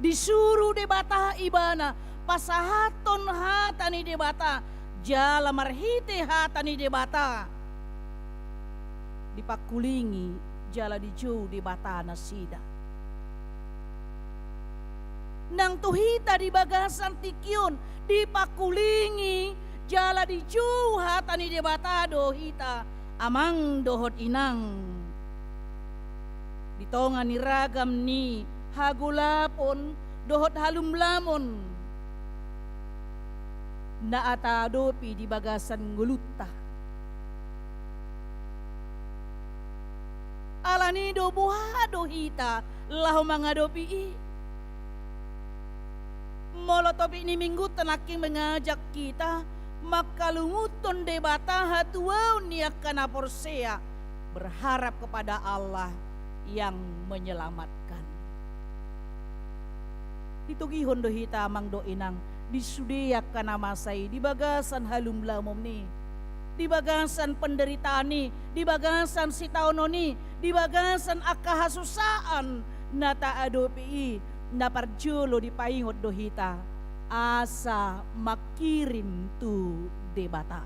Disuru Debata ibana pasahathon hata ni Debata, jala marhite hata ni Debata dipangkulingi jala dijou Debata nasida. Nang tu hita di bagasan tingki on dipangkulingi jala dijou hata ni Debata do hita, amang dohot inang. Di tonga ni ragam ni hagolapon dohot halumlamon na taadopi di bagasan ngolunta. Ala ni do boha do hita laho mangadopi i? Molo topik ni minggunta nangkin mengajak hita mangkalungunhon Debata hatuaon ni angka na porsea, berharap kepada Allah yang menyelamatkan. Ditogihon do hita amang dohot inang, di sude angka na masa i, di bagasan halumlamon i, di bagasan penderitaan i, di bagasan sitaonon i, di bagasan angka hasusaan na taadopi i, na parjolo dipaingot do hita asa mangkirim tu Debata.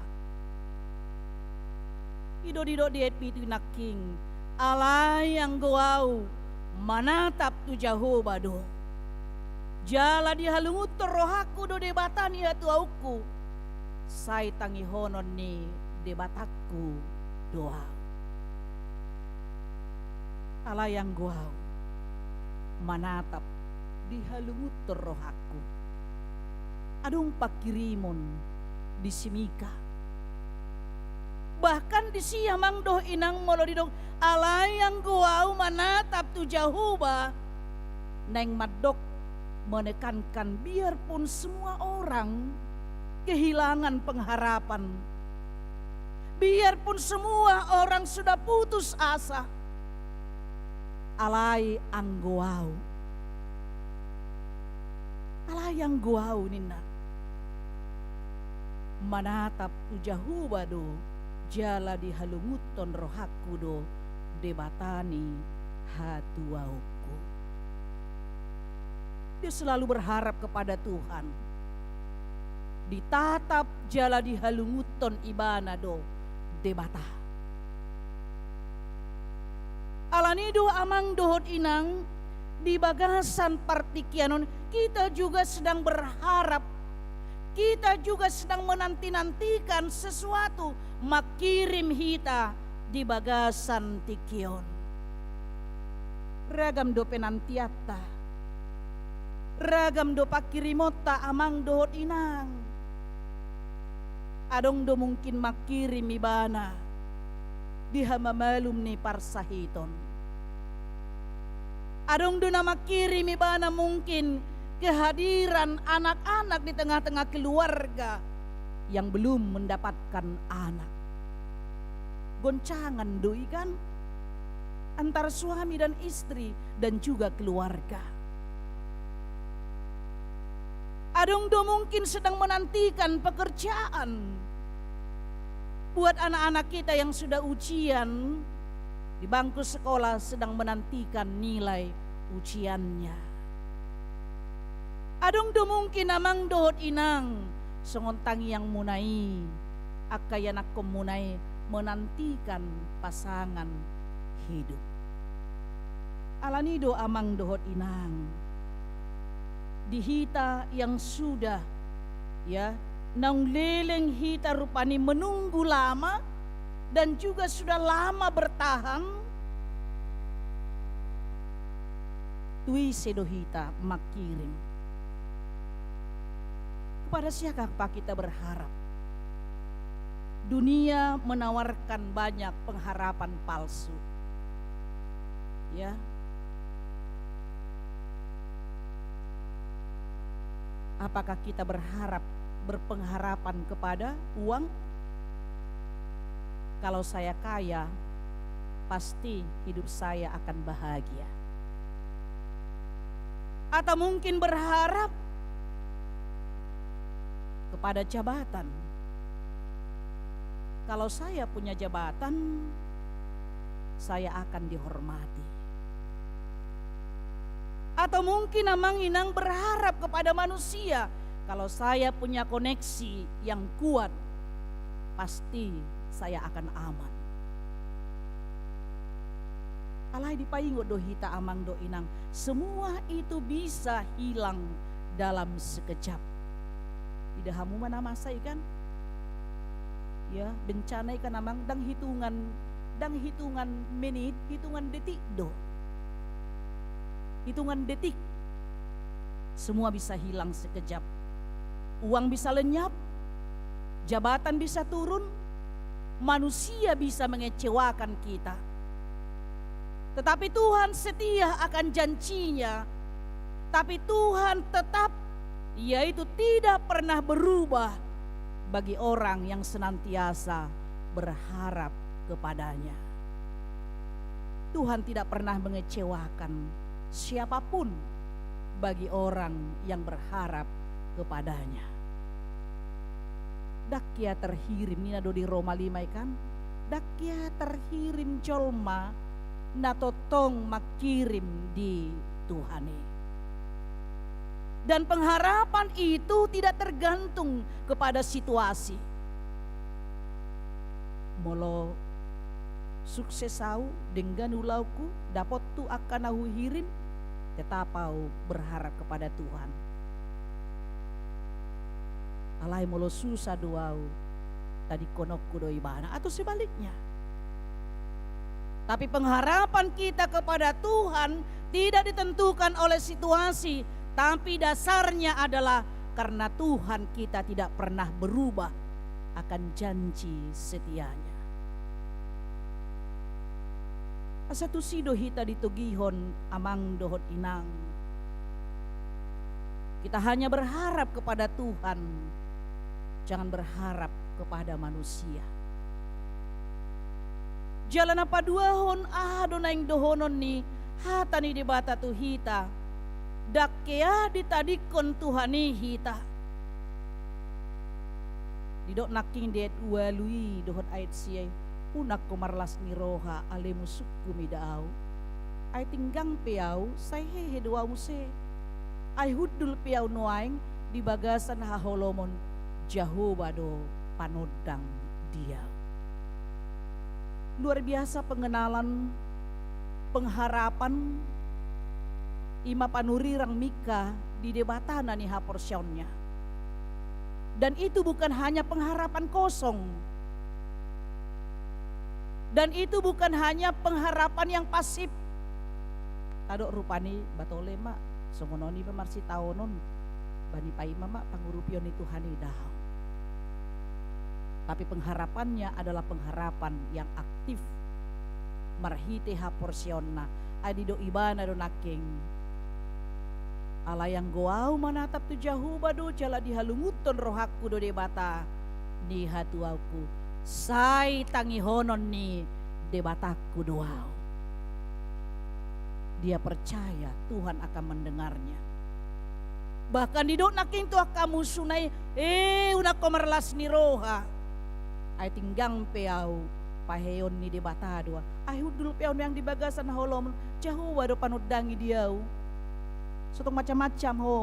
I do didok di ayat pitu i nangkin, alai anggo ahu manatap tu Jahowa do. Jala dihalungunhon rohangku do Debata ni hatuaonku, sai tangihonon ni Debatangku do ahu. Alai anggo ahu manatap, dihalungunhon rohangku. Adong pangkirimon di si Mika. Bahkan disi amang dohot inang molo didok, alai anggo ahu manatap tu Jahowa, naeng mandok menekankan biarpun semua orang kehilangan pengharapan. Biarpun semua orang sudah putus asa, alai anggo ahu, alai anggo ahu ninna, manatap tu Jahowa do, jala dihalungunhon rohangku do Debata ni hatuaonku. Dia selalu berharap kepada Tuhan. Ditatap jala dihalungunhon ibana do Debata. Alani do amang dohot inang, di bagasan partingkian on, kita juga sedang berharap, kita juga sedang menanti-nantikan sesuatu mangkirim hita di bagasan tingki on. Ragam do penantianta, ragam do pangkirimonta amang dohot inang. Adong do mungkin mangkirim ibana di hamamalum ni parsahiton. Adong do na mangkirim ibana mungkin kehadiran anak-anak di tengah-tengah keluarga yang belum mendapatkan anak. Goncangan do i kan, antara suami dan istri dan juga keluarga. Adong do mungkin sedang menantikan pekerjaan. Buat anak-anak kita yang sudah ujian di bangku sekolah, sedang menantikan nilai ujiannya. Adong do mungkin amang dohot inang, songon tangiangmuna i, angka ianakhonmuna i menantikan pasangan hidup. Alani do amang dohot inang, di hita yang sudah, ya, naung leleng hita rupani menunggu lama dan juga sudah lama bertahan, tu ise do hita mangkirim? Kepada siapa kita berharap? Dunia menawarkan banyak pengharapan palsu. Ya. Apakah kita berharap, berpengharapan kepada uang? Kalau saya kaya, pasti hidup saya akan bahagia. Atau mungkin berharap kepada jabatan. Kalau saya punya jabatan, saya akan dihormati. Atau mungkin amang inang berharap kepada manusia, kalau saya punya koneksi yang kuat, pasti saya akan aman. Alai dipaingot do hita amang dohot inang, semua itu bisa hilang dalam sekejap. Idahamu ma na masa i kan? Ya, bencana i kan amang, ndang hitungan, ndang hitungan menit, hitungan detik do. Hitungan detik. Semua bisa hilang sekejap. Uang bisa lenyap, jabatan bisa turun, manusia bisa mengecewakan kita. Tetapi Tuhan setia akan janji-Nya. Tapi Tuhan tetap, yaitu tidak pernah berubah bagi orang yang senantiasa berharap kepada-Nya. Tuhan tidak pernah mengecewakan siapapun bagi orang yang berharap kepada-Nya. Ndang hea terhirim, ninna do di Roma lima i kan? Ndang hea terhirim jolma na tongtong mangkirim di Tuhan i. Dan pengharapan itu tidak tergantung kepada situasi. Molo sukses ahu, denggan ulaonku, dapothu angka na huhirim, tetap ahu berharap kepada Tuhan. Alai molo susah do ahu, tadingkononku do Ibana, atau sebaliknya. Tapi pengharapan kita kepada Tuhan tidak ditentukan oleh situasi, tapi dasarnya adalah karena Tuhan kita tidak pernah berubah akan janji setia-Nya. Asa tusi do hita ditogihon, amang dohot inang. Kita hanya berharap kepada Tuhan, jangan berharap kepada manusia. Jala na paduahon, aha do naeng dohonon ni hata ni Debata tu hita? Ndang hea ditadingkon Tuhan i hita. Didok nangkin di ayat ualu i dohot ayat sia i, unang ho marlas ni roha, ale musungku mida ahu. Ai tinggang pe ahu, sai hehe do ahu muse. Ai hundul pe ahu nuaeng di bagasan haholomon, Jahowa do panondang di ahu. Luar biasa pengenalan pengharapan i ma panurirang Mika di Debata na nihaporseaonna. Dan itu bukan hanya pengharapan kosong. Dan itu bukan hanya pengharapan yang pasif. Tadok rupani batole ma, songon on iba marsitaonon, bani paima ma pangurupion ni Tuhan i daong. Tapi pengharapannya adalah pengharapan yang aktif. Marhite haporseaonna, ai didok ibana do nangkin. Alai anggo ahu manatap tu Jahowa do, jala dihalungunhon rohangku do Debata ni hatuaonku, sai tangihonon ni Debatangku do ahu. Dia percaya Tuhan akan mendengarnya. Bahkan didok nangkin tu angka musuna i, eh, unang ho marlas ni roha. Ai tinggang pe ahu, paheheon ni Debata do ahu. Ai hundul pe ahu nuaeng di bagasan haholomon, Jahowa do panondangi di ahu. So tung macam-macam ho.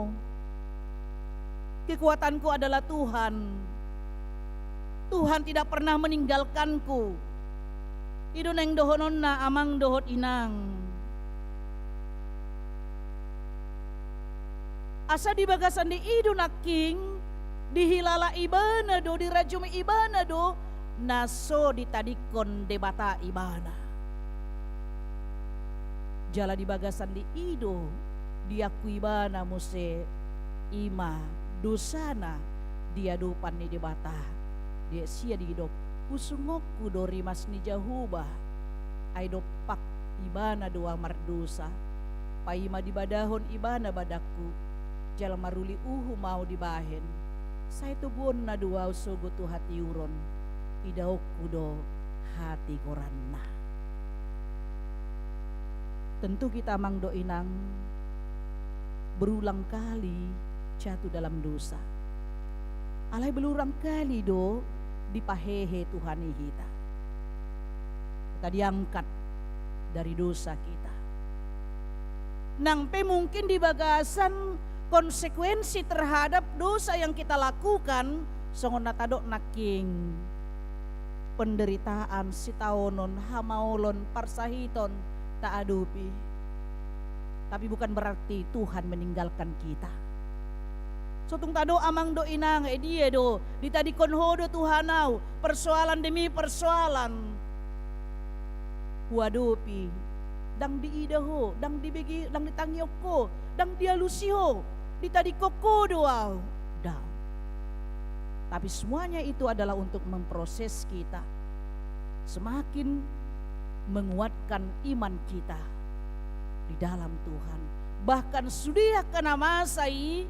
Kekuatanku adalah Tuhan. Tuhan tidak pernah meninggalkanku. I do naeng dohononna amang dohot inang. Asa di bagasan di i do nangkin, dihilala ibana do, dirajumi ibana do, na so ditadingkon Debata ibana. Jala di bagasan di i do, diakui ibana muse i ma dosana di adopan ni Debata. Di ayat sia didok, usungonku do rimas ni Jahowa, ai dompak ibana do ahu mardosa. Paima dibadahon ibana badanku, jala maruli uhum ahu dibahen. Sai toguonna do ahu sogot tu hatiuron, idaonku do hatigoranna. Tentu kita amang dohot inang berulang kali jatuh dalam dosa. Alai berulang kali do dipahehe Tuhan i hita. Kita diangkat dari dosa kita. Nang pe mungkin di bagasan konsekuensi terhadap dosa yang kita lakukan, songon na tadok nangkin, penderitaan, sitaonon, hamaolon, parsahiton, taadopi. Tapi bukan berarti Tuhan meninggalkan kita. So tung tadok amang dohot inang, eh, dia do, ditadingkon ho do Tuhan ahu, persoalan demi persoalan. Huadopi, ndang diida ho, ndang dibege, ndang ditangihon ho, ndang dialusi ho, ditadingkon ho do ahu. Ndang. Tapi semuanya itu adalah untuk memproses kita. Semakin menguatkan iman kita di dalam Tuhan. Bahkan sude angka na masa i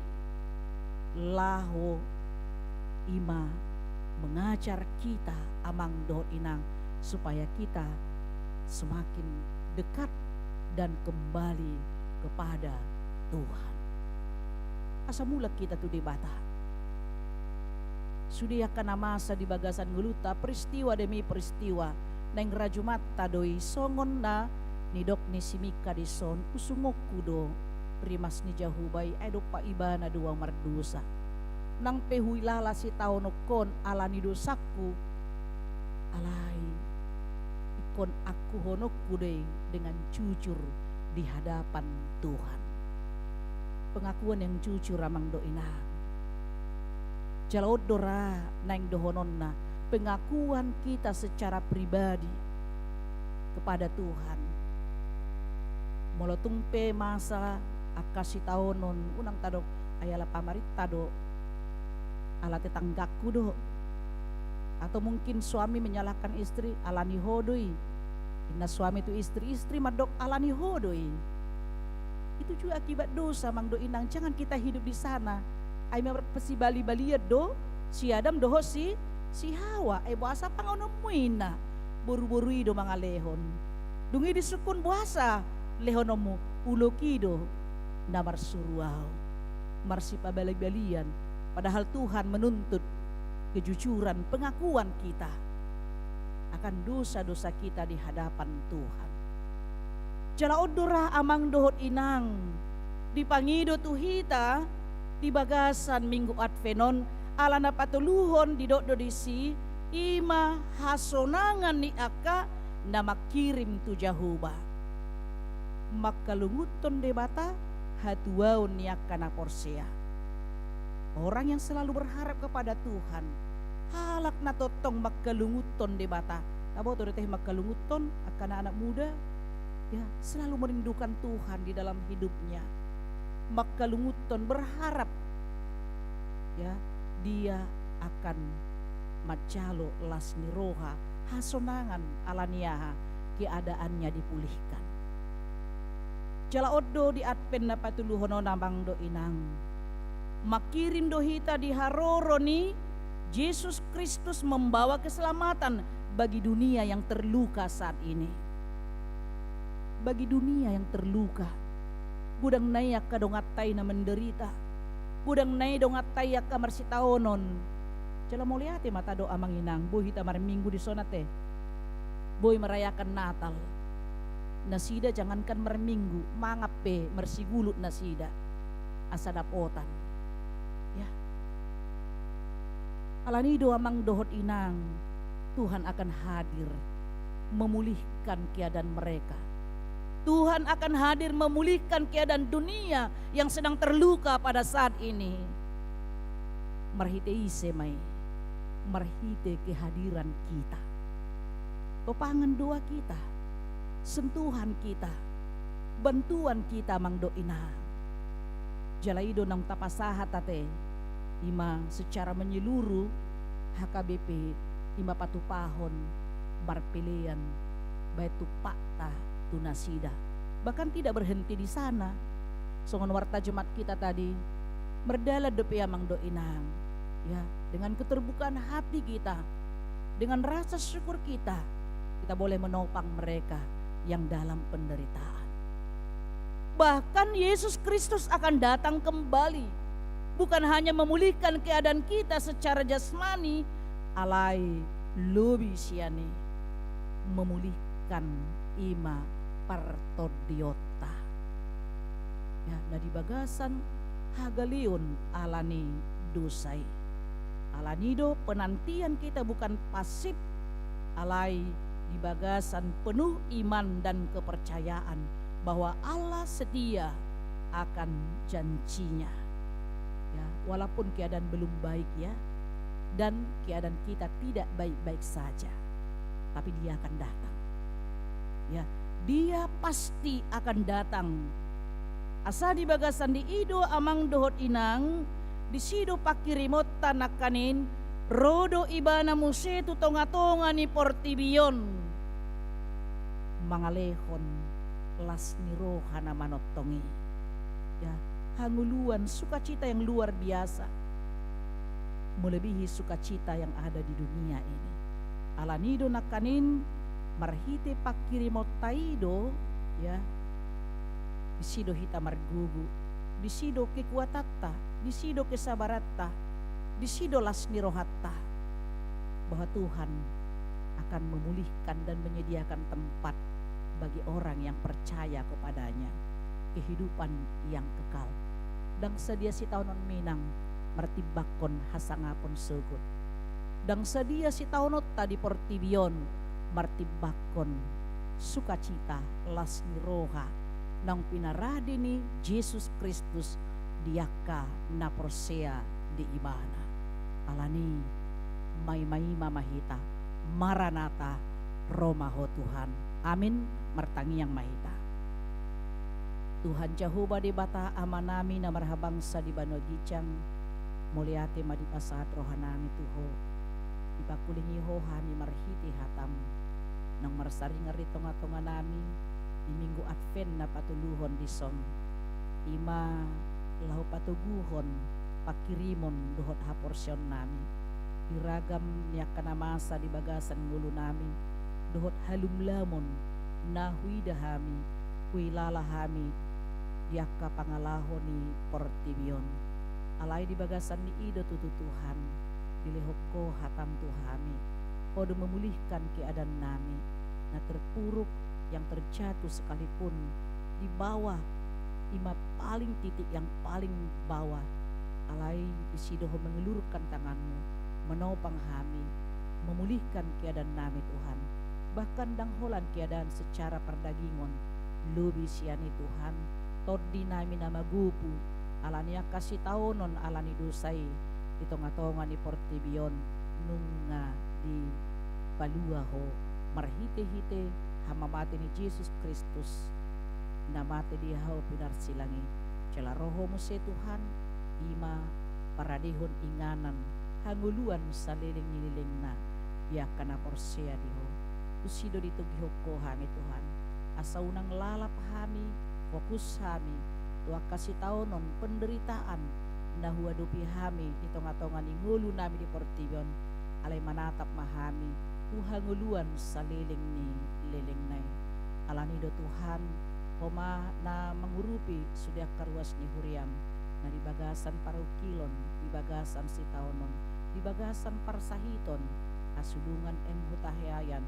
laho i ma mengajar kita amang dohot inang supaya kita semakin dekat dan kembali kepada Tuhan. Asa mulak kita tu Debata. Sude angka na masa di bagasan ngolunta, peristiwa demi peristiwa, naeng rajumanta do i songon na nidok ni si Mika dison, usungonku do rimas ni Jahowa i, ai dompak ibana do ahu mardosa. Nang pe huilala sitaononhon ala ni dosangku, alai ingkon akuhononku do i dengan jujur di hadapan Tuhan. Pengakuan yang jujur amang dohot inang. Jala on do ra naeng dohononna pengakuan kita secara pribadi kepada Tuhan. Molo tung pe masa angka sitaonon, unang tadok ai ala pamarinta do, ala tetanggangku do. Atau mungkin suami menyalahkan istri, ala ni ho do i. Inna suami tu istri, istri mandok ala ni ho do i. Itu juga akibat dosa amang dohot inang, jangan kita hidup di sana. Ai ma marpasibali-balian do si Adam dohot si, si Hawa, eh, boasa panganonmu inna. boruboru i do mangalehon. Dung i disungkun, boasa lehononmu? Ulok i do na marsuru ahu. Marsipabali-balian, padahal Tuhan menuntut kejujuran, pengakuan kita akan dosa-dosa kita di hadapan Tuhan. Jala on do ra, amang dohot inang, dipangido tu hita di bagasan Minggu Advent on, ala na patoluhon didok do disi, i ma hasonangan ni angka na mangkirim tu Jahowa. Mangkalungunhon Debata hatuaon ni angka na porsea. Orang yang selalu berharap kepada Tuhan, halak na tongtong mangkalungunhon Debata. Taboto do ate, mangkalungunhon, angka anak-anak muda, ya, selalu merindukan Tuhan di dalam hidupnya. Mangkalungunhon, berharap, ya, dia akan manjalo las ni roha, hasonangan, ala ni aha, keadaannya dipulihkan. Jala on do di Advent na patoluhon on, amang dohot inang, mangkirim do hita di haroro ni Jesus Kristus membawa keselamatan bagi dunia yang terluka saat ini. Bagi dunia yang terluka, godang na i angka donganta i na menderita, godang na i donganta i angka marsitaonon. Jala mauliate ma tadok, amang inang, boi hita marminggu dison ate. Boi merayakan Natal. Nasida jangankan marminggu, mangan pe marsigulut nasida asa dapotan. Ya. Ala ni i do, amang dohot inang, Tuhan akan hadir memulihkan keadaan mereka. Tuhan akan hadir memulihkan keadaan dunia yang sedang terluka pada saat ini. Marhite ise ma i? Marhite kehadiran kita. Topangan doa kita, sentuhan kita, bantuan kita, amang dohot inang. Jala i do naung tapasahat ate, i ma secara menyeluruh H K B P, i ma patupahon marpelean baen tumpakta tu nasida. Bahkan tidak berhenti di sana. Songon warta Jumat kita tadi, mardalan dope, amang dohot inang. Ya, dengan keterbukaan hati kita, dengan rasa syukur kita, kita boleh menopang mereka yang dalam penderitaan. Bahkan Yesus Kristus akan datang kembali, bukan hanya memulihkan keadaan kita secara jasmani, alai lobi sian i memulihkan, i ma partondionta. Ya, na di bagasan hagaleon ala ni dosa i. Ala ni i do penantian kita bukan pasif, alai di bagasan penuh iman dan kepercayaan bahwa Allah setia akan janji-Nya. Ya, walaupun keadaan belum baik, ya, dan keadaan kita tidak baik-baik saja, tapi Dia akan datang. Ya, Dia pasti akan datang. Asa di bagasan di i do, amang dohot inang, disi do pangkirimonta nangkaning, ro do Ibana muse tu tongatonga ni portibi on, mangalehon las ni roha na manongtong i. Ya, hangoluan, sukacita yang luar biasa, melebihi sukacita yang ada di dunia ini. Ala ni i do nangkaning, marhite pangkirimonta i do, ya, disi do hita margogo, disi do kekuatanta, disi do kesabaranta, disi do las ni rohanta, bahwa Tuhan akan memulihkan dan menyediakan tempat bagi orang yang percaya kepada-Nya, kehidupan yang kekal. Ndang sadia sitaonon minang martimbangkon hasangapon sogot. Ndang sadia sitaononta di portibi on martimbangkon sukacita, las ni roha naung pinarade ni Jesus Kristus di angka na porsea di Ibana. Ala ni i, maimaima ma hita, Maranatha, ro ma Ho Tuhan. Amin. Martangiang ma hita. Tuhan Jahowa Debata Amanami na marhabangsa di banua ginjang, mauliate ma dipasahat rohanami tu Ho. Dipangkulingi Ho hami marhite hataM, naung marsaringar di tongatonganami di Minggu Advent na patoluhon dison, i ma laho patoguhon pangkirimon dohot haporseaonnami di ragam ni angka na masa di bagasan ngolunami, dohot halumlamon na huida hami, huilala hami di angka pangalaho ni portibi on. Alai di bagasan ni i do tutu Tuhan, dilehon Ho hatam tu hami. Ho do memulihkan keadaan nami, na terpuruk, yang terjatuh sekalipun di bawah, ima paling titik yang paling bawah. Alai disi do Ho mengelurkan tangan-Mu, menopang hami, memulihkan keadaan nami, Tuhan. Bahkan ndang holan keadaan secara pardagingon, lobi sian i, Tuhan, tondi nami na magopu, ala ni angka sitaonon ala ni dosa i, di tonga-tonga ni portibi on, nunga dipalua Ho, marhite-hite hamamate ni Jesus Kristus, na mate di hau pinarsilang i. Jala ro Ho muse, Tuhan, ima paradehon inganan hangoluan saleleng ni lelengna di angka na porsea di Ho. Tusi do ditogihon Ho hami, Tuhan, asa unang lalap hami, fokus hami tu angka sitaonon, penderitaan na huadopi hami di tonga-tonga ni ngolu nami di portibi on, alai manatap ma hami tu hangoluan saleleng ni lelengna i. Ala ni i do, Tuhan, Ho ma na mangurupi sude angka ruas ni huriaM, na di bagasan parungkilon, di bagasan sitaonon, di bagasan parsahiton, Asulungan, M Huta Heayan,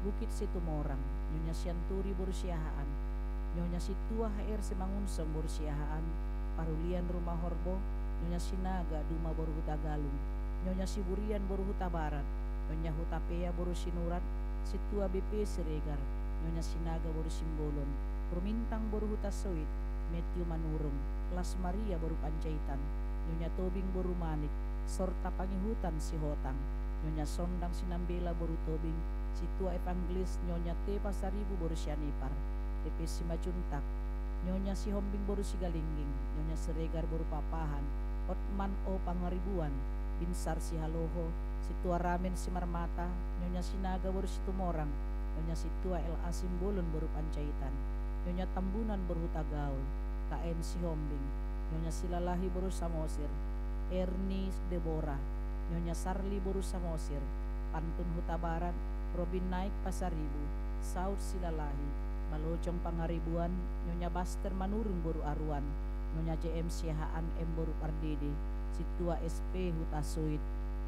Bukit Situmorang, Nyonya Sianturi boru Siahaan, Nyonya Sintua H R Simangunsong boru Siahaan, Parulian Rumahorbo, Nyonya Sinaga Duma boru Hutagalung, Nyonya Siburian boru Hutabarat, Nyonya Hutapea boru Sinurat, Sintua B P Siregar, Nyonya Sinaga boru Simbolon, Rumintang boru Hutasoit, Matthew Manurung, Las Maria boru Panjaitan, Nyonya Tobing boru Manik, Sorta Pangihutan Sihotang, Nyonya Sondang Sinambela boru Tobing, Sintua Evangelis Nyonya T Pasaribu boru Sianipar, P P Simanjuntak, Nyonya Sihombing boru Sigalingging, Nyonya Siregar boru Papahan, Hotman O Pangaribuan, Binsar Sihaloho, Sintua Ramen Simarmata, Nyonya Sinaga boru Situmorang, Nyonya Sintua L A Simbolon boru Panjaitan, Nyonya Tambunan boru Hutagaol, K M Sihombing, Nyonya Silalahi boru Samosir, Erni Debora, Nyonya Sarli boru Samosir, Pantun Hutabarat, Robin Naik Pasaribu, Saud Silalahi, Balocong Pangaribuan, Nyonya Baster Manurung boru Aruan, Nyonya J M Siahaan M boru Pardede, Sintua S P Hutasoit,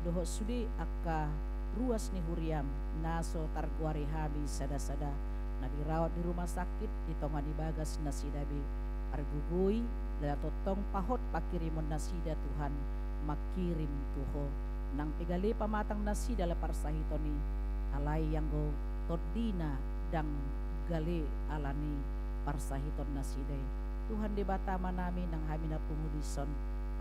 dohot sude angka ruas ni huriaM na so targoari hami sada-sada, na dirawat di rumah sakit, di tonga ni bagas nasida be. Pargogoi, jala tongtong pahot pangkirimon nasida, Tuhan, mangkirim tu Ho. Nang pe gale pamatang nasida ala parsahiton i, alai anggo tondina ndang gale ala ni parsahiton nasida i. Tuhan Debata Amanami nang hami na pungu dison,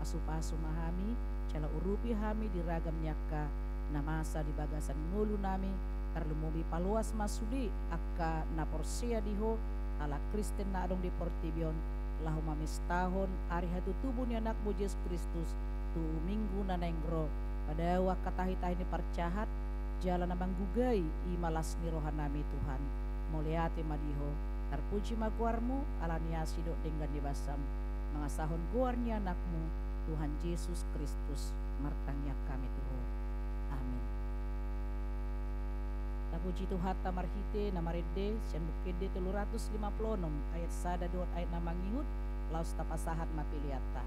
pasu-pasu ma hami, jala urupi hami di ragam ni angka na masa di bagasan ngolu nami, tarlumobi paloas ma sude angka na porsea di Ho, halak Kristen na adong di portibi on, laho mamestahon ari hatutubu ni AnakMu Jesus Kristus tu Minggu na naeng ro, padao angka tahi-tahi ni parjahat, jala na manggugai i ma las ni rohanami, Tuhan. Mauliate ma di Ho, tarpuji ma goarMu, ala ni asi dohot denggan ni basaM, mangasahon goar ni AnakMu, Tuhan Jesus Kristus, martangiang hami tu Ho. Amin. Tapuji Tuhanta marhite na marende, sian Buku Ende tolu ratus lima pulu onom, ayat sada dohot ayat na mangihut, laos tapasahat ma peleanta.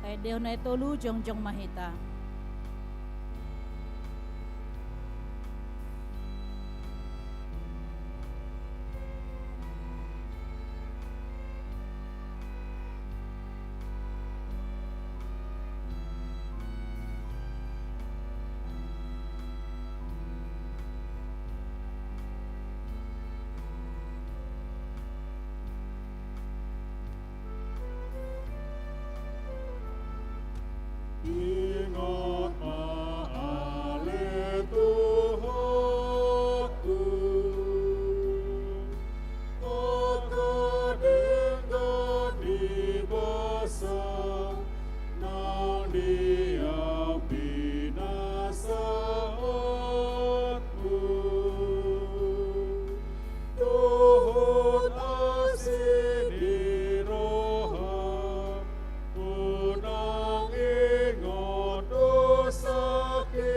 Taendehon na i tolu, jongjong ma hita. Ingot ma ale Tuhanku, angka denggan ni basa, naung di au pinasahatmu. Dohot asi ni roha, unang ingot dosangki,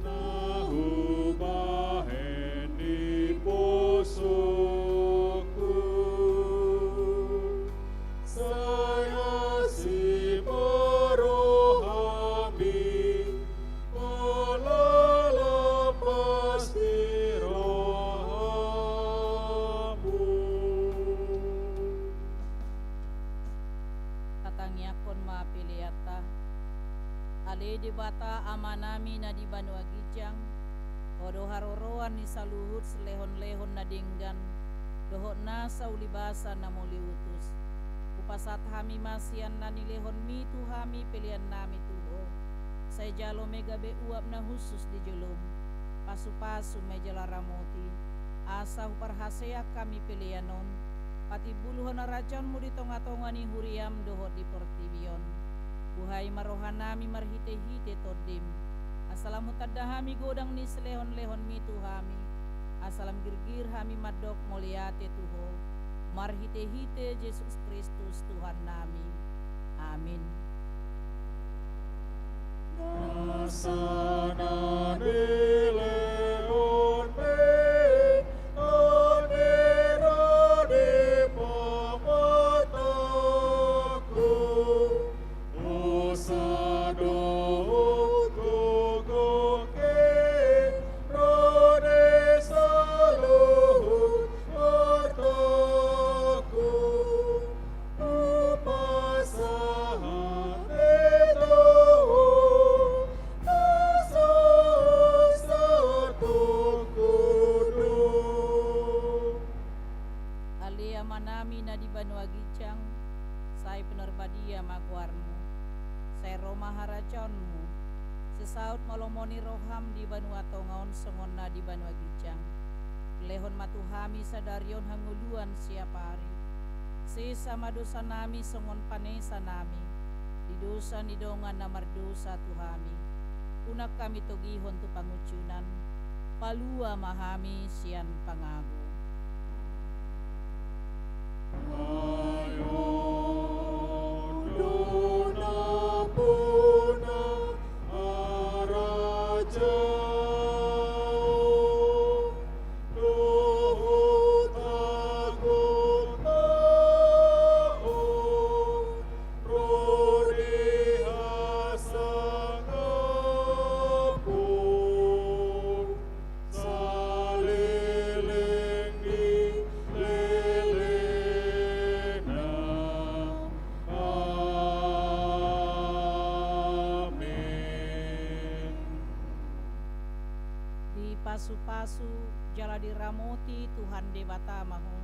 na hubahen di pusuhku. Sai asi ma rohami, ala lam pasti rohamu. Tatangiangkon ma peleanta. Ale Debata Amanami na di banua ginjang, Ho do haroroan ni saluhut silehonlehon na denggan, dohot nasa ulibasa na mauliutus. Hupasahat hami ma sian na nilehonmi tu hami peleannami tu Ho. Sai jalo ma i gabe uap na hushus di jolom. Pasupasu ma i jala ramoti, asa huparhaseang hami pelean on, patimbulhon harajaonmu di tongatonga ni huriam dohot di portibi on. Buhai ma rohanami marhitehite Tondim, asa lam hutanda hami godang ni silehonlehonmi tu hami, asa lam girgir hami mandok mauliate tu Ho, marhitehite Jesus Kristus Tuhannami. Amin. Nasa na nilehonmi, on bira di pamatangku, dosa dohot gogongki, ro di saluhut artangku. Hupasahat hita tu Ho, hasatongkudon. Ale Amanami na di banua ginjang, sai pinarbadia ma goarmu. Sai ro ma harajaonmu. Sai saut ma lomo ni roham di banua tonga on songon na di banua ginjang. Lehon ma tu hami sadari on hangoluan siapari. Sesa ma dosanami songon panesanami di dosa ni dongan na mardosa tu hami. Unang hami togihon tu pangunjunan. Palua ma hami sian pangago. Ai Ho do nampuna harajaon dohot agontangkon ro di hasangapon saleleng ni lelengna. Amen. Dipasupasu jala diramoti Tuhan Debata ma ho.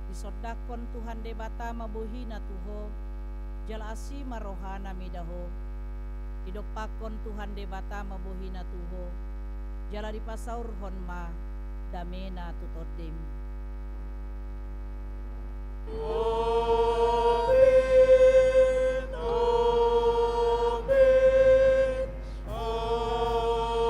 Disondangkon Tuhan Debata ma bohina tu ho, jala asi ma rohana mida ho. Didompakkon Tuhan Debata ma bohina tu ho, jala dipasaurhon ma damena tu tondim. Amen, amen, amen.